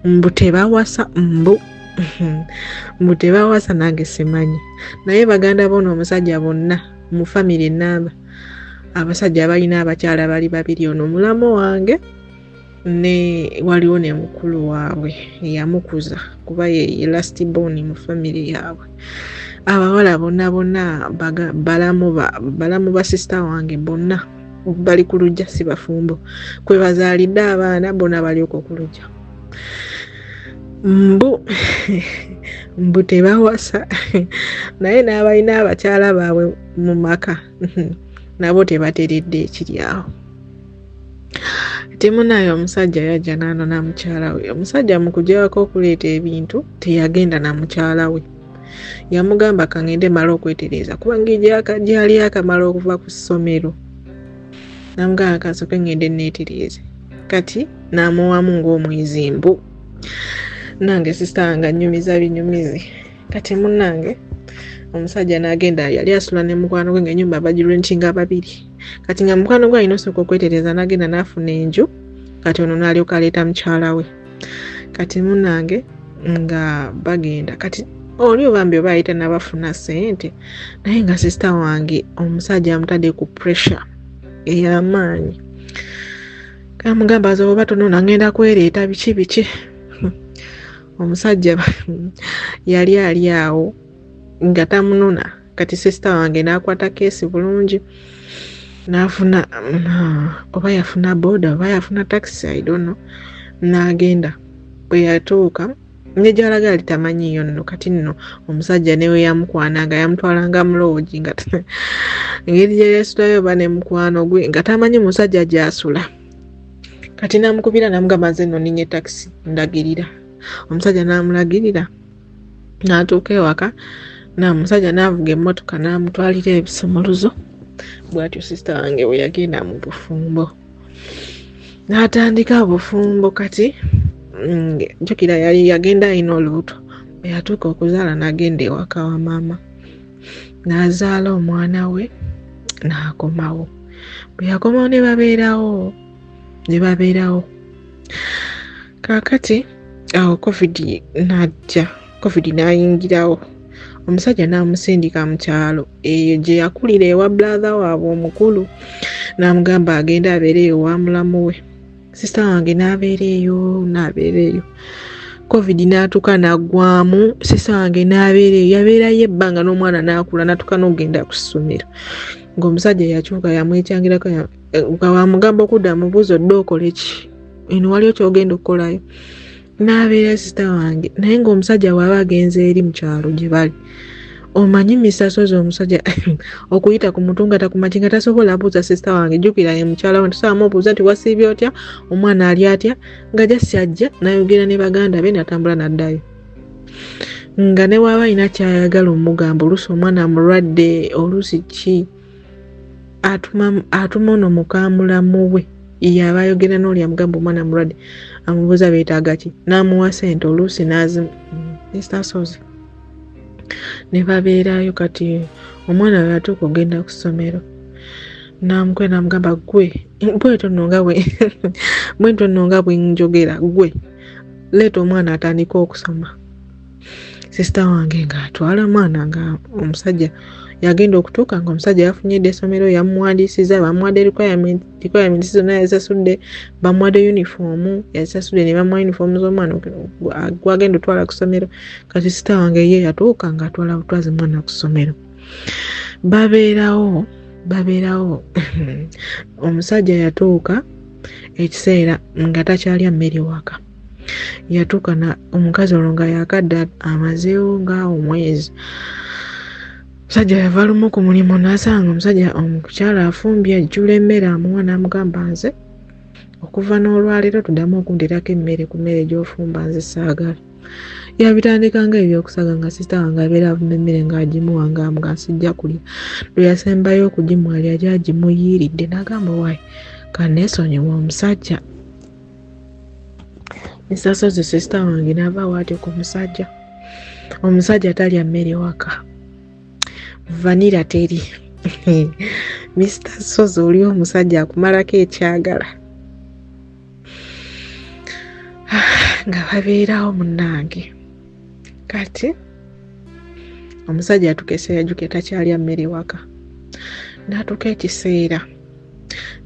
G: mbu tebawasa, mbu tebawasa, nange simanyi. Naye baganda b'ono omusajja bonna mu famire ennamba, abasajja balina abakyala bali babiri, ono mulamu wange ne waliwo ne mukulu waabwe eyamukuza, kuba ye last born mu famire yaabwe. Abawala bonna bonna balamu ba sisita wange bonna bali ku lujja, si bafumbo, kwe bazaalidde abaana bonna bali okwo ku lujja. Mbu tebawasa, naye n'abalina abakyala baabwe mu maka nabo tebateredde ekiri awo. Temunaye omusajja yajja n'anona mukyala we. Omusajja mu kujjawako okuleeta ebintu teyagenda na mukyala we, yamugamba kangende male okwetereeza, kuba gyali akamala okuva ku ssomero. Namugamba kansooke ngende neetereeze. Kati n'amuwamu ng'omwezimbu. Nange sisita wange annyumiza binyumizi. Kati munnange omusajja n'agenda, yali asula ne mukwano gwe ng'ennyumba bagirentinga babiri. Kati nga mukwano gwe alina osooka okwetereeza, n'agenda n'afuna enju, kati ono n'alyoka aleeta mukyala we. Kati munnange nga bagenda, kati oli obambi oba ayita n'abafuna ssente, naye nga sisita wange omusajja amutadde ku pressure ey'amaanyi, kamugamba aza oba tonona ngenda kwereeta biki biki. Omusajja yali ali awo nga tamunona. Kati sisita wange n'akwata keesi bulungi, n'afuna oba yafuna boda oba yafuna taxi, I don't know, n'agenda. Bwe yatuuka ne gy'alaga yali tamanyiiyo nno. Kati nno omusajja ne we yamukwananga yamutwalanga mu lodge, nga engeri gye yasulayo oba ne mukwano gwe nga tamanyi musajja gy'asula. Kati n'amukubira n'amugamba nze nno nninye takisi, ndagirira. Omusajja n'amulagirira n'atuuka ewaka, omusajja n'avuga emmotoka n'amutwalira ebisumuluzo. Bw'atyo sisita wange bwe yagenda mu bufumbo, n'atandika obufumbo. Kati jjukira yali yagenda alina olubuto, bwe yatuuka okuzaala n'agenda ewaka wa maama n'azaala omwana we n'akomawo. Bwe yakomawo ne babeerawo. Kaakati awo COVID n'ajja, COVID n'ayingirawo, omusajja n'amusindika mu kyalo eyo gye yakulira ewa brother waabwe omukulu, n'amugamba agende abeere eyo wa mulamu we. Sisita wange n'abeera eyo. COVID n'atuuka n'aggwamu, sisita wange n'abeera eyo, yabeerayo ebbanga n'omwana n'akula n'atuuka n'okugenda ku ssomero. Ng'omusajja yakyuka yamwekyangirako, nga bw'amugamba okudda amubuuza odde okole ki, eno waliyo ky'ogenda okukolayo. N'abeera sisita wange, naye ng'omusajja bw'aba agenze eri mu kyalo gye bali, omanyi Mr. Sozi omusajja okuyita ku mutu nga takumanyi, nga tasobola buuza sisita wange, jjukira ye mukyala we, tosobola mubuuza nti wasiibye otya, omwana ali atya, nga just ajja n'ayogera ne baganda be n'atambula n'addayo. Nga ne waba alina kyayagala omugamba, oluusi omwana mulwadde, oluusi ki, atuma ono mukamulamu we yaba ayogera n'oli amugamba omwana mulwadde, amubuuza beetaaga ki, n'amuwa ssente oluusi Mr. Sozi ne babeerayo. Kati omwana we yatuuka ogenda ku ssomero, n'amukwera n'amugamba, gwe bwetyo nno nga bwe njogera, gwe leeta omwana atandike okusoma. Sisita wange ng'atwala mwana, nga omusajja yagenda okutuuka nga omusajja yafunye dda essomero, yamuwandiisizza, bamuwadde requirements zonna yazisasudde, bamuwadde uniform yazisasudde, ne bamuwa uniform z'omwana gwagenda otwala ku ssomero. Kati sisita wange ye yatuuka ng'atwala butwazi mwana ku ssomero. Babeerawo. Omusajja yatuuka ekiseera nga takyalya mmere waka. Yatuuka omukazi olwo nga yakadda amazeewo nga omwezi. Omusajja yava lumu ku mulimu n'asanga omusajja omukyala afumbye ajjula emmere, amuwa n'amugamba, nze okuva n'olwaleero tuddamu okundeerako emmere ku mmere gy'ofumba, nze saagala. Yabitandika nga ebyokusaga, nga sisita wange abeera avuma emmere ng'agimuwa ng'amuga sijja kulya. Lwe yasembayo okugimuwa yali agimuyiiridde n'agamba, waayi kanneesonyiwe omusajja. Mr. Sozi sisita wange n'avaawo atyo ku musajja. Omusajja talya mmere waka, vanira teri. Mr. Sozi oli omusajja akumalako ekyagala. Nga babeerawo munnange. Kati omusajja atuuka ekiseera, jjukira takyalya mmere waka, n'atuuka ekiseera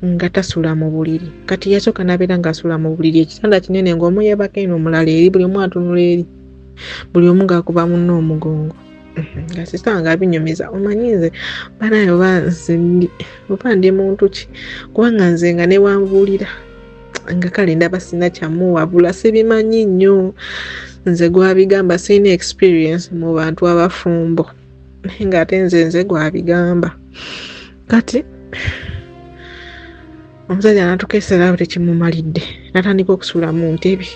G: nga tasula mu buliri. Kati yasooka n'abeera ng'asula mu buliri, ekitanda kinene ng'omu yeebaka eno omulala eri, buli omu atunula eri, buli omu ng'akuba munne omugongo. Nga sisita wange abinyumiza, omanyi nze banaye oba ndi muntu ki, kubanga nze nga newanvuulira nga kale ndaba sina kyamuwabula, sibimanyi nnyo nze gwabigamba, sirina experience mu bantu abafumbo, naye ng'ate nze gwabigamba. Kati omusajja n'atuuka ekiseera tekimumalidde, n'atandika okusula mu ntebe,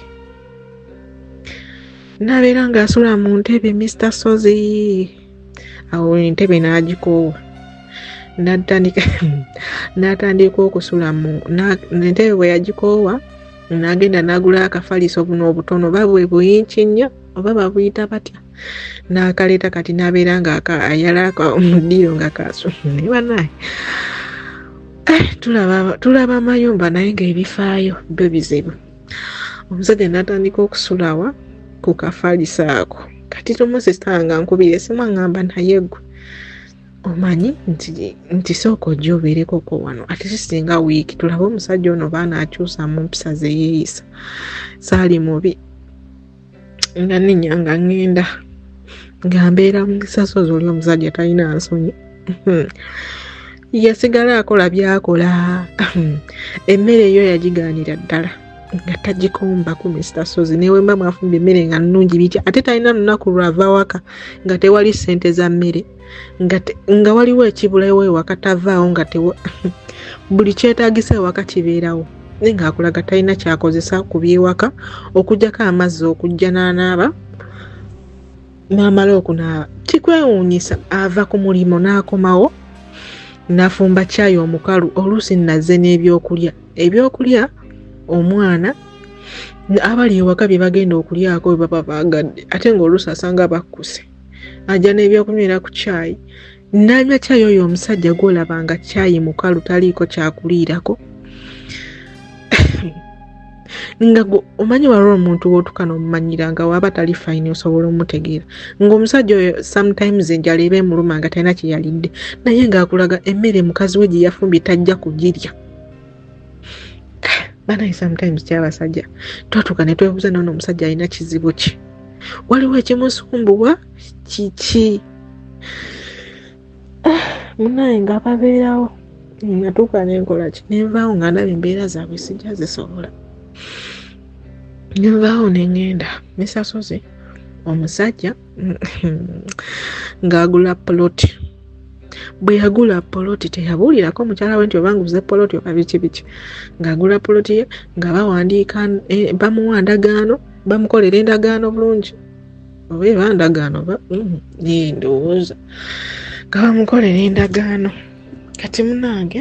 G: n'abeera ng'asula mu ntebe. Mr. Sozi awo entebe n'agikoowa, n'atandika okusula mu entebe. Bwe yagikoowa n'agenda n'agula akafaliso buno obutono, oba bwe buyinki nnyo oba babuyita batya, n'akaleeta. Kati n'abeera nga ayala mu ddiiro nga kasu. Naye bannange tulaba amayumba naye ng'ebifaayo byo bizibu. Omusajja n'atandika okusulawa ku kafaliso ako. Kati lumu sisita wange ankubira essimu aŋŋamba, naye ggwe omanyi nti sooka ojje obeerekoko wano ate singa wiiki, tulabe omusajja ono baana akyusa mu mpisa ze yeeyisa, saali mubi. Nga nninnya nga ŋŋenda nga mbeera mu Sozi, oli omusajja talina nsonyi, yasigala akola by'akola. Emmere eyo yagigaanira ddala nga tagikombako. Mr. Sozi ne wemba mwafumbye emmere nga nnungi bitya, ate talina lunaku lwava waka nga tewali ssente za mmere, nga waliwo ekibulawo ewaka tavaawo, nga buli kyetaagisa ewaka kibeerawo, naye ng'akulaga talina kyakozesa ku byewaka okuggyako amazzi okujja n'anaaba, n'amala okunaaba. Kikwewuunyisa, ava ku mulimu n'akomawo n'afumba caayi omukalu, oluusi nazze n'ebyokulya. Ebyokulya omwana abali ewaka bye bagenda okulyako bwe baba baagadde, ate ng'oluusi asanga bakkuse, ajja n'ebyokunywera ku caayi, n'anywa caayi oyo omusajja gw'olaba nga caayi mukalu taliiko kyakuliirako. Nga omanyi waliwo omuntu w'otuuka n'omumanyira nga waba tali fayini osobola omutegeera, ng'omusajja oyo sometimes enjala eba emuluma nga talina kye yalidde, naye ng'akulaga emmere mukazi we gye yafumbye tajja kugirya. Banaye sometimes kyabasajja twatuuka ne twebuuza, nono omusajja alina kizibu ki, waliwo ekimusumbuwa kiki? Munaye nga babeerawo, natuuka nenkola ki, nenvaawo nga ndaba embeera zaabwe sijja zisobola, nenvaawo neŋŋenda. Mr. Sozi omusajja ng'agula poloti. Bwe yagula poloti teyabuulirako mukyala we nti oba nguze poloti oba biki biki. Ng'agula poloti ye nga bawandiika, bamuwa ndagaano, bamukolera endagaano bulungi. Oba eba ndagaano oba ndowooza nga bamukolera endagaano. Kati munnange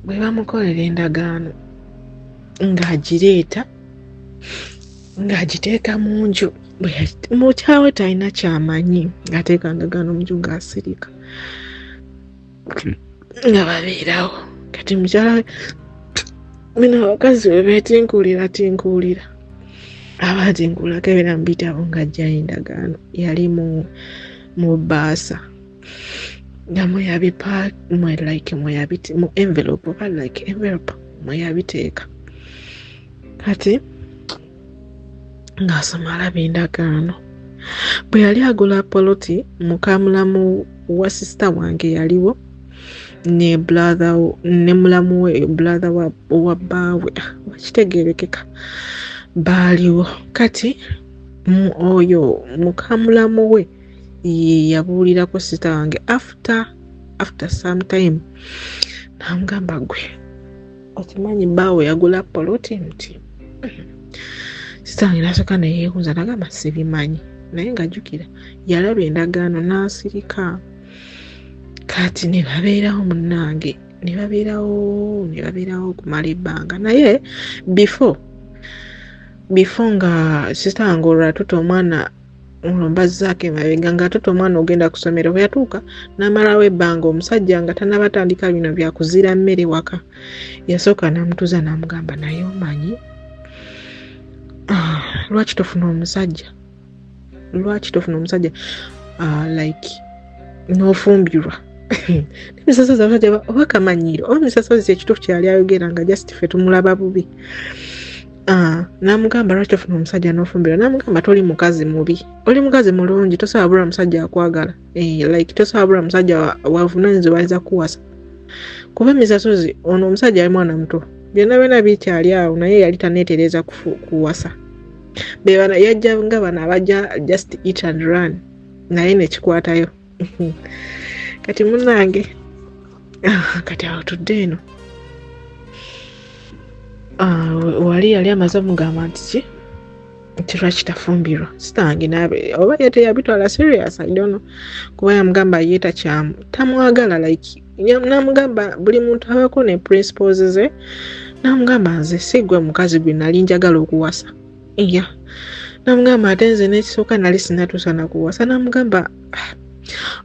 G: bwe bamukolera endagaano ng'agireeta ng'agiteeka mu nju, mukyawe talina kyamanyi, ng'ateeka ndagaano mu nju ng'asirika nga babeerawo. Kati mukyala we bino abakazi bwe beetinkuulira tinkuulira, aba atinkuulako ebeera mu bitabo ng'aggyayo endagaano. Yali mu bbaasa nga mu envelope oba like envelope mweyabiteeka. Kati ng'asoma alaba endagaano. Bwe yali agula poloti, mukamulamu wa sisita wange yaliwo ne brother ne mulamu we, brother wa bbaawe wakitegeerekeka baaliwo. Kati oyo mukamulamu we ye yabuulirako sisita wange after some time, n'amugamba gwe okimanyi bbaawe yagula poloti nti. Sisita wange n'asooka ne yeebuuza n'agamba sibimanyi, naye ng'ajjukira yalaba endagaano n'asirika. Kati ne babeerawo munnange, ne babeerawo okumala ebbanga. Naye before nga sisita wange olwo atuta omwana, olwo mbazzaako emabega, ng'atuta omwana ogenda ku ssomero, bwe yatuuka n'amalawo ebbanga omusajja nga tannabatandika bino bya kuzira mmere waka, yasooka n'amutuuza n'amugamba naye omanyi lwaki tofuna omusajja, like n'ofumbirwa. Emisasozi abasajja oba kamanyiiro oba emisasozi ekituufu kyeyali ayogera nga just ffe tumulaba bubi. N'amugamba lwaki tofuna omusajja n'ofumbirwa, n'amugamba toli mukazi mubi, oli mukazi mulungi, tosobola bula musajja akwagala, like tosobola bula musajja wavunaanyizibwa ayinza kukuwasa. Kuba emisasozi ono omusajja ali mwana muto, byonna byonna bikyali awo, naye yali tanneetereza kuwasa. Bano yajja nga bano abajja just eat and run, naye nekikwatayo. Kati munnange kati awo tudde eno, wali yali amaze omugamba nti ki nti lwaki tafumbirwa. Sitange naabe oba ye teyabitwala serious, I don't know, kuba yamugamba ye takyamu tamwagala, like n'amugamba buli muntu abaako ne principles ze, n'amugamba nze si gwe mukazi gwe nali njagala okuwasa. Iya n'amugamba ate nze n'ekisooka nali sinnatuusa na kuwasa, n'amugamba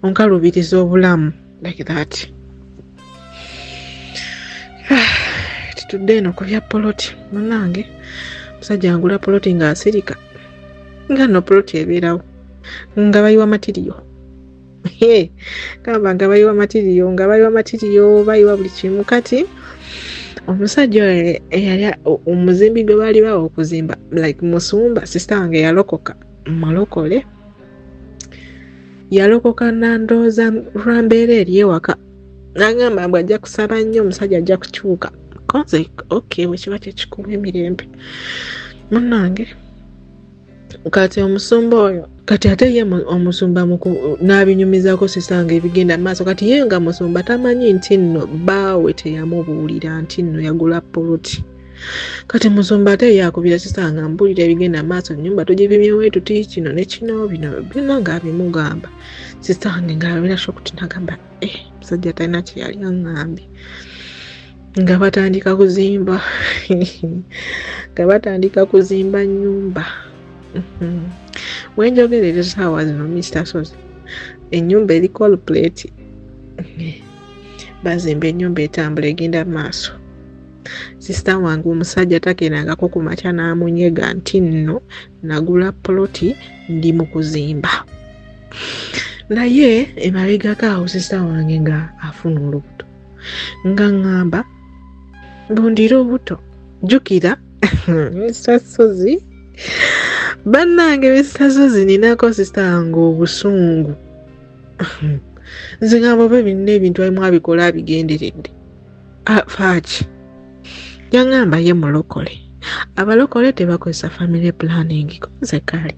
G: onkalubiriza obulamu like that. Tutudde eno ku bya poloti munnange, omusajja agula poloti ng'asirika, nga nno poloti ebeerawo nga bayiwa matiriyo, gamba nga bayiwa matiriyo, nga bayiwa matiriyo, bayiwa buli kimu. Kati omusajja oyo eyali omuzimbi gwe baali bawa okuzimba like musumba, sisita wange yalokoka mulokole, yalokoka nandooza lwa mbeera eri ewaka, n'agamba mbu ajja kusaba nnyo omusajja ajja kukyuka. Konze okay, bwe kiba kyekikuwa emirembe munnange. Kati omusumba oyo kati ate ye omusumba n'abinyumizaako sisita ebigenda maaso. Kati ye nga musumba tamanyi nti nno bbaawe teyamubuulira nti nno yagula poloti. Kati musumba ate ye akubira sisita nga mbuulira ebigenda maaso, ennyumba togipimye weetuti, kino ne kino, bino byonna ng'abimugamba. Sisita wange ng'abeera shocked n'agamba musajja talina kye yali aŋŋambye. Nga batandika kuzimba nga batandika kuzimba nnyumba. Wenjogerera essaawa zino Mr. Sozi, ennyumba eri complete, bazimba ennyumba etambula egenda maaso. Sisita wange omusajja takeerangako ku makya n'amunyega nti nno nagula poloti ndi mu kuzimba. Naye emabegako awo sisita wange nga afuna olubuto, nga ŋŋamba mbundira obuto, jjukira Mr. Sozi bannange, Mr. Sozi ninako sisita wange obusungu. Nze ngamba oba ebintu ebintu abimu abikola abigenderedde, faaki. Yaŋŋamba ye mulokole, abalokole tebakozesa family planning. Nze kale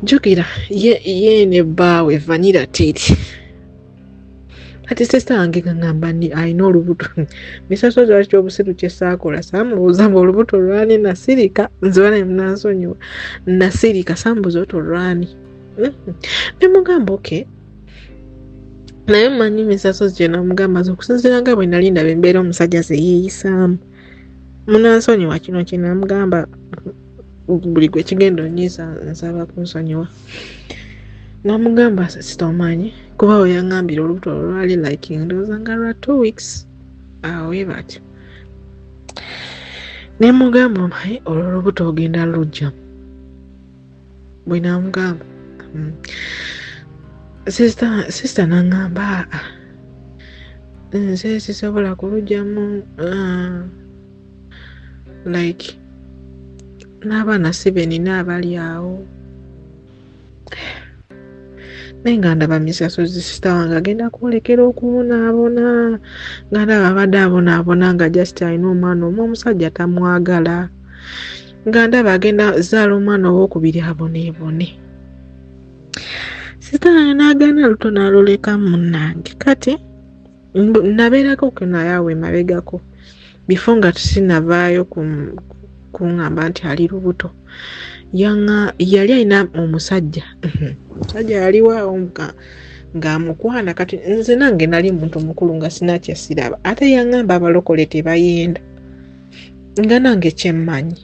G: jjukira ye ne bbaawe Vanilla Teri Kati sister wange ngamba ni alina olubuto. Misaso lwaki obusiru kye saakola, saamubuuza mbu olubuto lwani, nasirika. Nze bana munansonyiwa, nasirika, sambuuza olubuto lwani. Ne mugamba okay. Naye mmanyi misaso gye namugamba nze okusinziira nga bwe nali ndaba embeera omusajja ze yeeyisaamu. Munansonyiwa kino kye namugamba, buli gwe kigenda onyiiza nsaba kunsonyiwa. Namugamba sister omanyi kuba we yaŋŋambira olubuto lwali like ndowooza nga lwa 2 weeks awo we batyo. Ne mugamba omanyi olwo olubuto ogenda luggyamu. Bwe namugamba sister n'aŋŋamba nze sisobola kuluggyamu, like n'abaana si be nina abali awo. Naye nga ndaba misaso sister wange agenda kwolekera okubonaabona, nga ndaba abadde abonaabona nga just alina omwana omu, omusajja tamwagala, nga ndaba agenda zaala omwana owookubiri aboneebone. Sister wange n'agaana luto n'aluleka munnange. Kati nabeerako ke naye awo emabegako before nga sinavaayo kuŋŋamba nti ali lubuto. Yali alina omusajja, omusajja yaliwo ng'amukwana. Kati nze nange nali muntu mukulu nga sina kye siraba, ate yaŋŋamba abalokole tebayenda, nga nange kyemmanyi.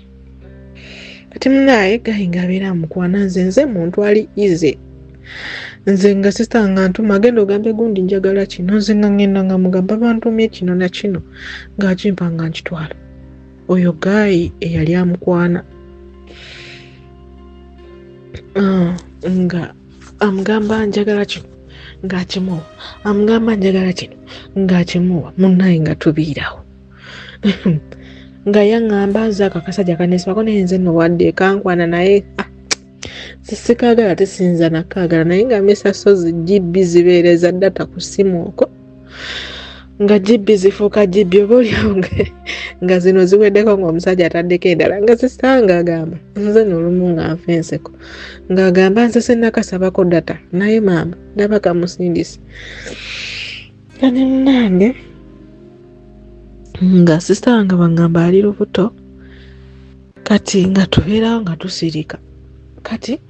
G: Kati munaye gayi ng'abeera amukwana, nze muntu ali easy. Nze nga sister nga ntuma agenda ogambe gundi njagala kino, nze nga ngenda nga mugamba bantumye kino na kino, ng'akimpa nga nkitwala. Oyo gayi eyali amukwana nga amugamba njagala kino ng'akimuwa, amugamba njagala kino ng'akimuwa. Munnaye nga tubiirawo nga yaŋŋamba nze ako akasajja kaneesibako, naye nze nno wadde kankwana naye sikaagala, tesinza nakaagala. Naye nga misaso GB zibeereza data ku ssimu okwo, nga GB zifuuka GB oba oliawo nga zino ziweddeko ng'omusajja ataddeko endala. Nga sister ng'agamba nze nno olumu nga nfa enseko, ng'agamba nze sinnakasabako data naye maama ndaba kamusindise. Kati munnange nga sister wange bangamba ali lubuto, kati nga tubeerawo nga tusirika. Kati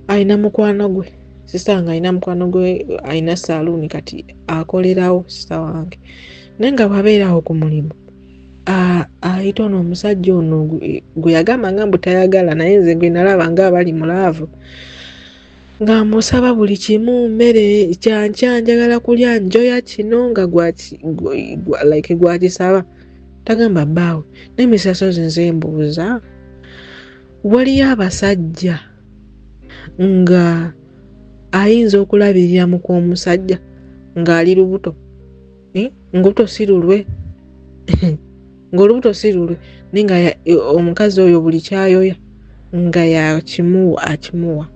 G: alina mukwano gwe, sister wange alina mukwano gwe alina saluuni, kati akolerawo sister wange. Naye nga bw'abeerawo ku mulimu ayita ono omusajja ono gwe yagamba nga mbu tayagala, naye nze gwe nalaba nga abali mu laavu, ng'amusaba buli kimu, mmere kyankya njagala kulya njoya kino, nga like gwakisaba tagamba bbaawe. Naye misaso nze mbuuza, waliyo abasajja nga ayinza okulabirira mukw'omusajja ng'ali lubuto, ng'olubuto si lulwe, ng'olubuto si lulwe, naye nga omukazi oyo buli kyayoya nga yakimuwa akimuwa.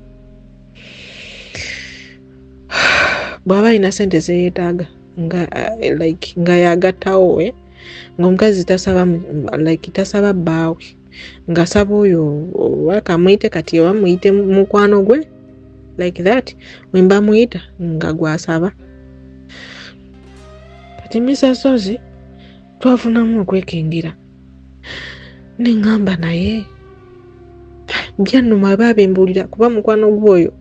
G: Bw'aba alina ssente ze yeetaaga nga like nga yagattawo, ng'omukazi tasaba like tasaba bbaawe, ng'asaba oyo oba kamuyite kati oba muyite mukwano gwe like that, bwe mba muyita nga gw'asaba. Kati misasozi twafunamu okwekengera, ne ŋŋamba naye byannuma baabimbuulira, kuba mukwano gwe oyo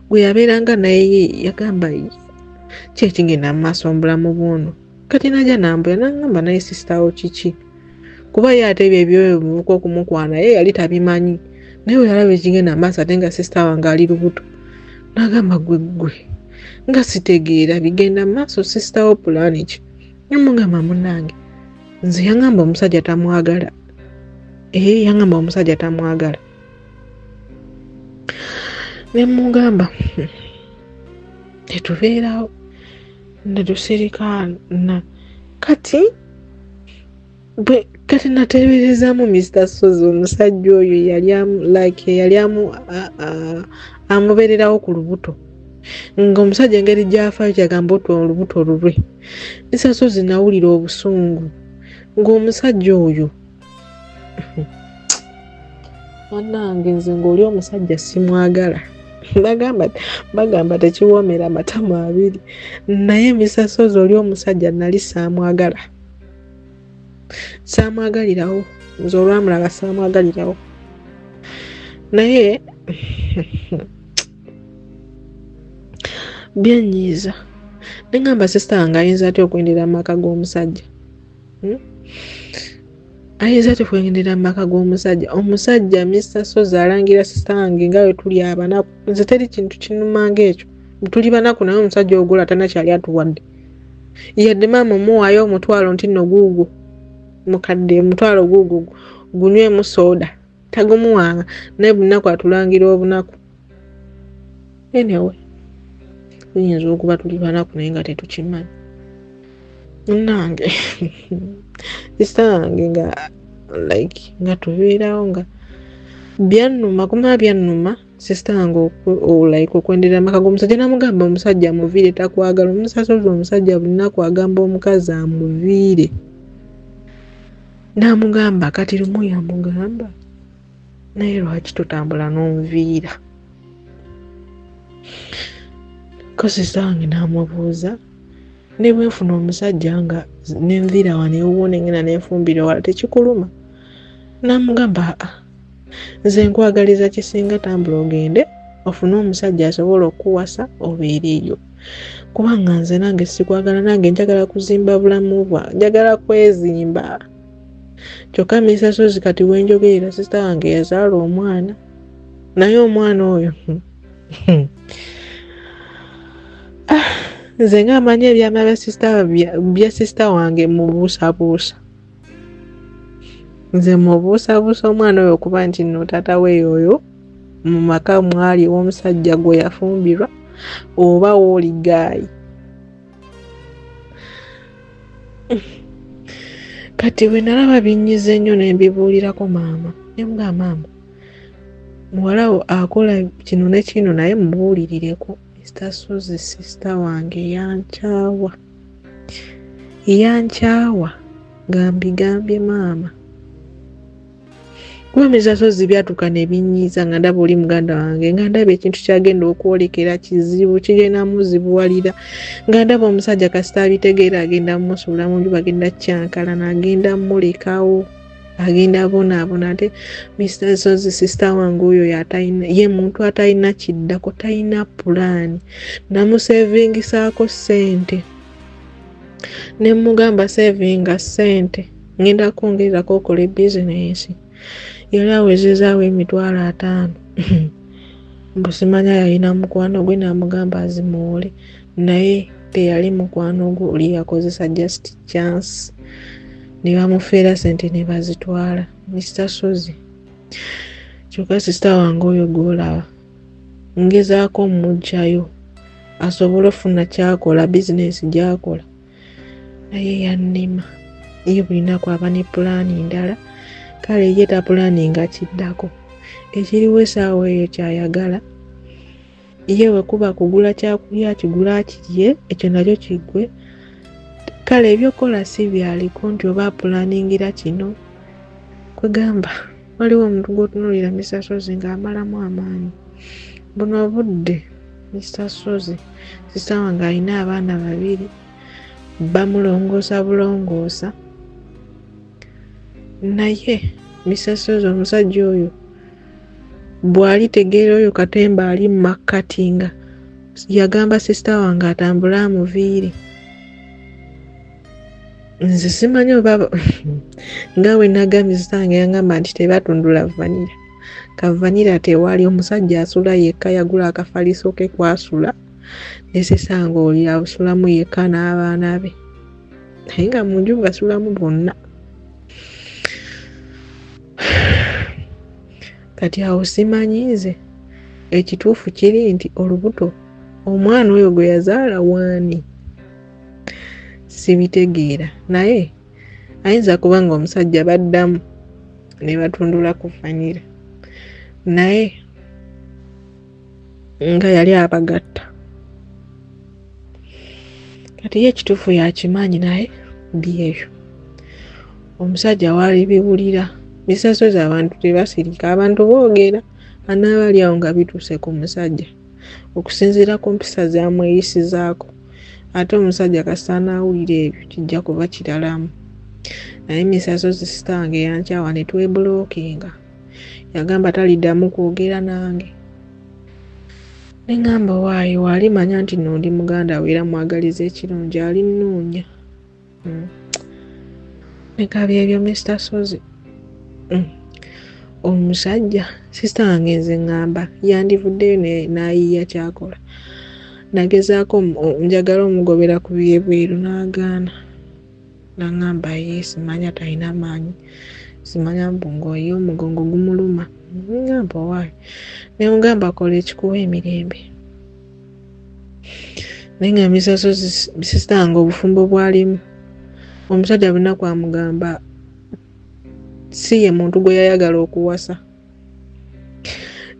G: gwe yabeeranga naye yagamba ki ekigenda mu maaso mu bulamu bw'ono. Kati najja nambuya n'aŋŋamba naye sister wo kiki, kuba ye ate ebyo ebyoyo bivuka okumukwana ye yali tabimanyi, naye bwe yalaba ekigenda mu maaso ate nga sister wange ali lubuto, n'agamba gwe gwe nga sitegeera bigenda mu maaso, sister wo pulaani ki? Namugamba munnange nze yaŋŋamba omusajja tamwagala, yaŋŋamba omusajja tamwagala. Ne mugamba tetubeerawo ne tusirika. Kati bwe kati nateeberezaamu Mr. Sozi omusajja oyo yali like yali amubeererawo ku lubuto, ng'omusajja engeri gy'afaayo kyagamba otwo olubuto lulwe. Mr. Sozi nawulira obusungu ng'omusajja oyo bannange nze ng'oli omusajja simwagala. Bagamba tekiwoomera amatamu abiri. Naye Mr. Sozi oli omusajja nali saamwagala. Saamwagalirawo. Nze olwamulaba saamwagalirawo. Naye byanyiiza. Nengamba sister wange ayinza atya okwendera mu maka g'omusajja? Ayinza atya okwendera mu maka g'omusajja? Omusajja Mr. Sozi alangira sister wange nga bwe tuli abanaku. Nze teri kintu kinnuma ng'ekyo. Tuli banaku naye omusajja ogula tanakyali atuwadde. Yadde maama omuwaayo omutwalo nti nno guugwo. Mukadde omutwalo guugwo gunywemu sooda. Tagumuwanga naye bunaku atulangira obunaku. Anyway, tuyinza okuba tuli banaku naye nga tetukimanyi. Nange sister wange nga like nga tubeerawo nga byannuma kuma byannuma sister wange like okwendera amaka g'omusajja. Namugamba omusajja amuviire takwagala. Omusasozi omusajja bunaku agamba omukazi amuviire. Namugamba kati lumu yamugamba naye lwaki totambula n'onviira? Ko sister wange n'amubuuza ne bwe nfuna omusajja nga nenviira wano ewuwo nengenda nenfumbira wala tekikuluma? Namugamba aa nze nkwagaliza kisinga tambula ogende ofune omusajja asobola okukuwasa obeereeyo. Kubanga nze nange sikwagala, nange njagala kuzimba bulamu bwa, njagala kwezimba. Kyokka Mr. Sozi kati wenjogerera sister wange yazaala omwana. Naye omwana oyo nze ng'amanyi ebyama bya sister wange mubuusabuusa. Nze mubuusabuusa omwana oyo okuba nti nno taata we oyo mu maka mwali ew'omusajja gwe yafumbirwa oba wooli gaayi. Kati bwe nalaba binnyize nnyo ne mbibuulirako maama. Ne mugamba maama muwala wo akola kino ne kino naye mubuulirireko. Mr. Sozi sister wange yankyawa. Yankyawa nga mbigambye maama. Kuba Mr. Sozi byatuuka ne binnyiiza nga ndaba oli muganda wange, nga ndaba ekintu kyagenda okwolekera kizibu kigenda muzibuwalira, nga ndaba omusajja kasita abitegeera agenda mmusuula mu nju, bagenda kyankalana, agenda mmulekawo, agenda bonaabona. Ate Mr. Sozi sister wange oyo ye muntu atalina kiddako, talina pulaani. Namusevingisaako ssente ne mmugamba sevinga ssente ngenda kwongererako okole bizinensi. Yali awezezaawo 50,000. Mbu simanya yalina mukwano gwe n'amugamba azimuwole, naye teyali mukwano gwe oli yakozesa just chance. Ne bamufeera ssente ne bazitwala. Mr. Sozi kyokka sister wange oyo gw'olaba ngezaako mmuggyayo asobole ofuna ky'akola, bizinensi gy'akola, naye yannema. Ye buli nnaku aba ne pulaani ndala, kale ye tapulaani nga kiddako. Ekiriwo essaawa eyo ky'ayagala. Ye bwe kuba kugula kyakulya akigula akirye, ekyo nakyo kiggwe. Kale ebyokukola si byaliko nti oba apulaaningira kino. Kwegamba waliwo omuntu gw'otunuulira Mr. Sozi ng'amalamu amaanyi. Buno obudde Mr. Sozi sister wange alina abaana babiri, bamulongoosa bulongoosa. Naye Mr. Sozi omusajja oyo bw'alitegeera oyo katemba ali mu makkati nga yagamba sister wange atambule amuviire. Nze simanyi oba nga bwe nagambye sister wange yangamba nti tebatundula vanilla. Ka vanilla tewali, omusajja asula yekka, yagula akafaliso ke kwasula ne sister wange oli asulamu yekka n'abaana be, naye nga mu nju basulamu bonna. Kati awo simanyi nze ekituufu kiri nti olubuto omwana oyo gwe yazaala waani sibitegeera, naye ayinza kuba nga omusajja baddamu ne batundula ku vanilla, naye nga yali abagatta. Kati ye ekituufu yakimanyi, naye byebyo omusajja waali biwulira. Mr. Sozi abantu tebasirika, abantu boogera, anaabali awo nga bituuse ku musajja. Okusinziira ku mpisa zamweyisizaako. Ate omusajja kasita anaawulira ebyo kijja kuba kiralamu. Naye Misasozi sisita wange yankyawa ne twebulookinga. Yagamba taliddamu kwogera nange. Ne ŋŋamba waayi walimanya nti nno ndi muganda we era mwagaliza ekirungi alinnoonya. Leka byebyo Mr. Sozi. Omusajja sisita wange nze ŋŋamba yandivuddeyo n'ayiiya ky'akola. Nagezaako njagala omugobera ku byebweru n'agaana. N'aŋŋamba ye simanya talina maanyi, simanya mbu ng'oye omugongo gumuluma. Ŋŋamba owaaye. Ne mugamba kola ekikuwa emirembe. Naye nga Mr. Sozi sisita wange obufumbo bw'alimu, omusajja lunaku amugamba si ye muntu gwe yayagala okuwasa.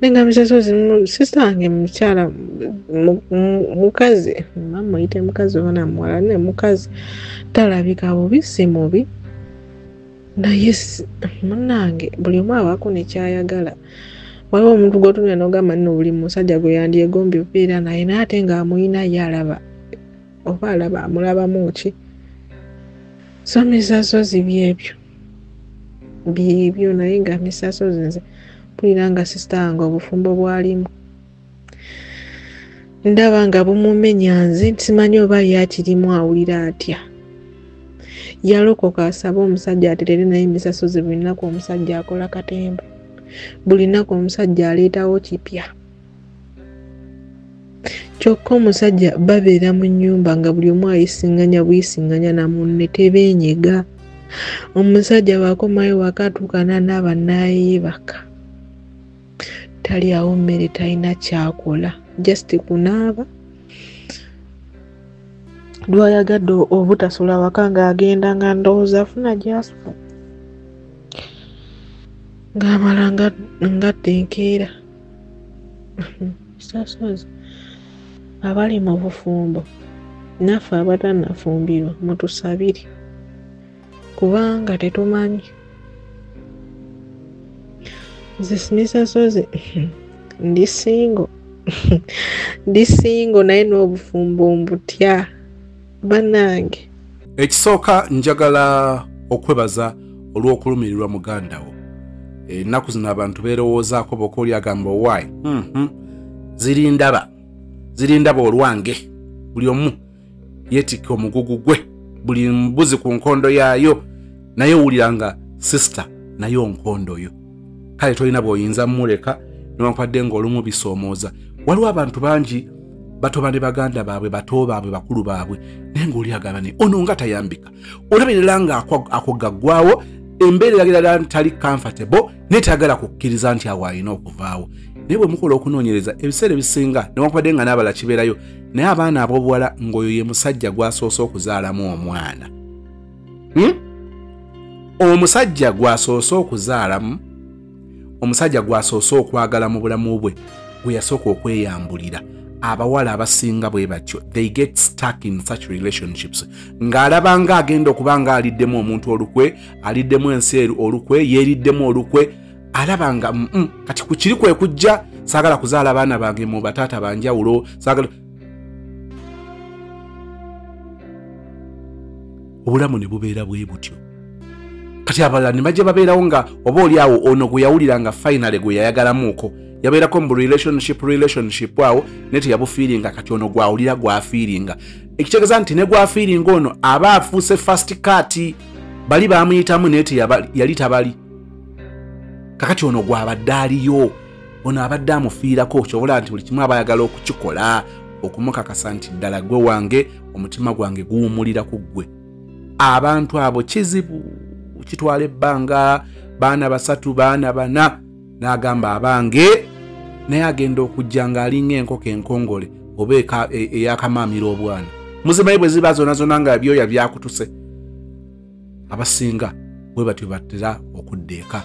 G: Naye nga Mr. Sozi sisita wange mukyala mukazi, muyite mukazi oba namuwala, naye mukazi talabika bubi, si mubi. Naye munnange buli omu abaako ne ky'ayagala. Waliwo omuntu gw'otunula n'ogamba nno buli musajja gwe yandyegombye okubeera naye, naye ate ng'amuyina ye alaba oba alaba amulabamu ki. So Mr. Sozi byebyo byebyo. Naye nga Mr. Sozi nze mpulira nga sisita wange obufumbo bw'alimu ndaba nga bumumenya. Nze simanyi oba ye akirimu awulira atya. Yalokoka asaba omusajja aterere, naye Mr. Sozi buli lunaku omusajja akola katemba, buli lunaku omusajja aleetawo kipya. Kyokka omusajja babeera mu nnyumba nga buli omu ayisiŋŋanya buyisiŋŋanya na munne, tebeenyega. Omusajja bw'akomayo waka atuuka n'anaaba n'ayeebaka, talyawo mmere, talina ky'akola, just kunaaba. Lwayagadde obutasula waka ng'agenda nga ndowooza afuna gy'asula, ng'amala ngadda enkeera. Mr. Sozi, abali mu bufumbo naffe abatannafumbirwa mutusabire, kubanga tetumanyi. Nze Mr. Sozi ndi single, ndi single naye n'obufumbo mbutya bannange.
D: Ekisooka njagala okwebaza olw'okulumirirwa muganda wo. Ennaku zino abantu beerowoozaako bokka, oli agamba owaayi zirindaba olwange. Buli omu yeetikka omugugu gwe, buli mbuzi ku nkondo yaayo. Naye owulira nga sisita naye onkondo yo, kale tolina bw'oyinza mmuleka newankubadde ng'olumu bisoomooza. Waliwo abantu bangi batoba ne baganda baabwe, bato baabwe, bakulu baabwe, naye ng'oli agamba ne ono nga tayambika, olabirira nga ako gaggwawo, embeera eragira tali comfortable, naye tayagala kukkiriza nti awo alina okuvaawo. Naye bwe mukola okunoonyereza ebiseera ebisinga, newankubadde nga n'abala kibeerayo, naye abaana ab'obuwala ng'oyo ye musajja gw'asoose okuzaalamu omwana. Omusajja gw'asoose okuzaalamu, omusajja gw'asoose okwagala mu bulamu bwe, gwe yasooka okweyambulira. Abawala abasinga bwe batyo, they get stuck in such relationships, ng'alaba nga agenda okuba nga aliddemu omuntu olukwe, aliddemu ensi olukwe, yeeriddemu olukwe, alaba nga kati ku kiri kwe kujja, saagala kuzaala baana bange mu bataata banjawulo, saagala. Obulamu ne bubeera bwe butyo. Kati abalala ne bajja babeerawo nga oba oli awo ono gwe yawulira nga finally gwe yayagalamuuko, yabeerako mu relationship awo naye teyabufiiringa. Kati ono gwawulira gwafiiringa, ekitegeeza nti ne gwafiiringa ono aba afuuse first cut, bali bamuyitamu naye yali tabali. Kakati ono gwabadde aliyo, ono abadde amufiirako, kyobola nti buli kimu aba ayagala okukikola okumukakasa nti ddala gwe wange, omutima gwange guwumulira ku ggwe. Abantu abo kizibu, kitwala ebbanga, baana 3 baana 4, n'agamba abange, naye agenda okujja ng'alinga enkoko enkongole oba eyakamaamira obwana. Muzimayi bwe ziba zonna zonna nga ebyoya byakutuse. Abasinga bwe batyo batera okudda eka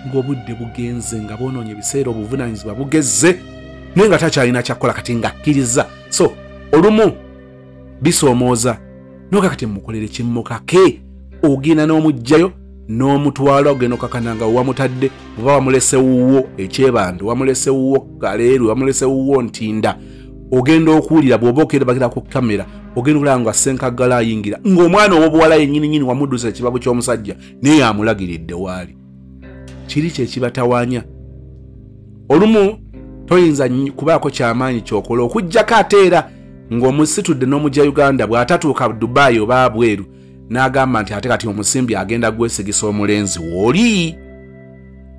D: ng'obudde bugenze, nga boonoonye ebiseera, obuvunaanyizibwa bugezze, naye nga takyalina kyakkola, kati ng'akkiriza. So olumu bisoomooza, noga kati mukolere kimmukake, ogenda n'omuggyayo N'omutwala ogenda okakana nga wamutadde, oba wamulese wuwo ekyebando, wamulese wuwo kaleeru, wamulese wuwo ntinda. Ogenda okuwulira bw'oba okerebakira ku kamera, ogenda okulaba nga Ssenkaggala ayingira ng'omwana ow'obuwala yennyini nnyini wamuddusa ekibabu ky'omusajja, naye amulagiridde waali. Kiri kye kibatawaanya. Olumu toyinza kubaako kyamaanyi ky'okola okuggyako ate era ng'omusitudde n'omujja Uganda, bw'atatuuka Dubai oba bweru n'agamba nti ate kati omusimbi agenda gwesigisa omulenzi w'oli.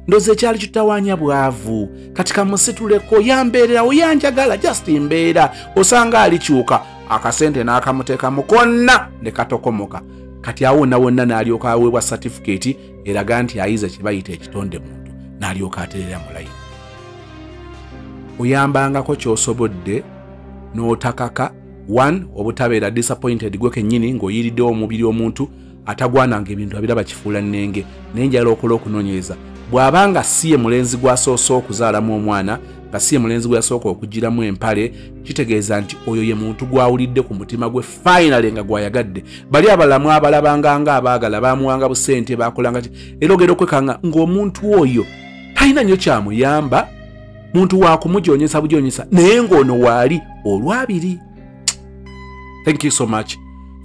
D: Ndoza ekyali kitawaanya bwavu, kati kamusituleko, yambeererawo, yanjagala, just mbeera. Osanga alikyuka akasente n'akamuteekamu konna ne katokomoka. Kati awo wonna wonna n'alyoka aweebwa satifikeeti eraga nti ayize kye bayita ekitonde muntu, n'alyoka aterera mu layini. Oyambangako ky'osobodde n'otakaka, one, obutabeera disappointed gwe kennyini ng'oyiriddewo omubiri omuntu atagwananga ebintu abiraba kifuula nnenge. Naye njagala okola okunoonyereza, bw'abanga si ye mulenzi gw'asoose okuzaalamu omwana, nga si ye mulenzi gwe yasooka okugiramu empale, kitegeeza nti oyo ye muntu gw'awulidde ku mutima gwe finally nga gwayagadde. Bali abalamu abalabanga nga abaagala bamuwanga busente, bakolanga ki, era ogenda okwekanga ng'omuntu oyo talina nnyo kyamuyamba, muntu wa kumujonyesa bujonyesa, naye ng'ono waali olwabiri. Thank you so much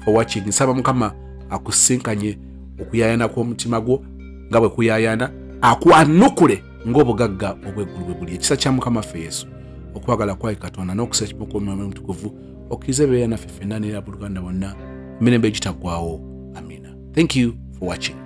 D: for watching. Nsaba Mukama akusinkanye okuyayana kw'omutima gwo nga bwe kuyayana, akwanukule ng'obugagga obw'eggulu bwe buli. Ekisa kya Mukama ffe Yesu, okwagala kwaye Katonda, n'okusa ekimu kw'Omwoyo Omutukuvu okkirize ebeera naffe ffenna n'era abooluganda bonna emirembe egitaggwaawo. Amina. Thank you for watching.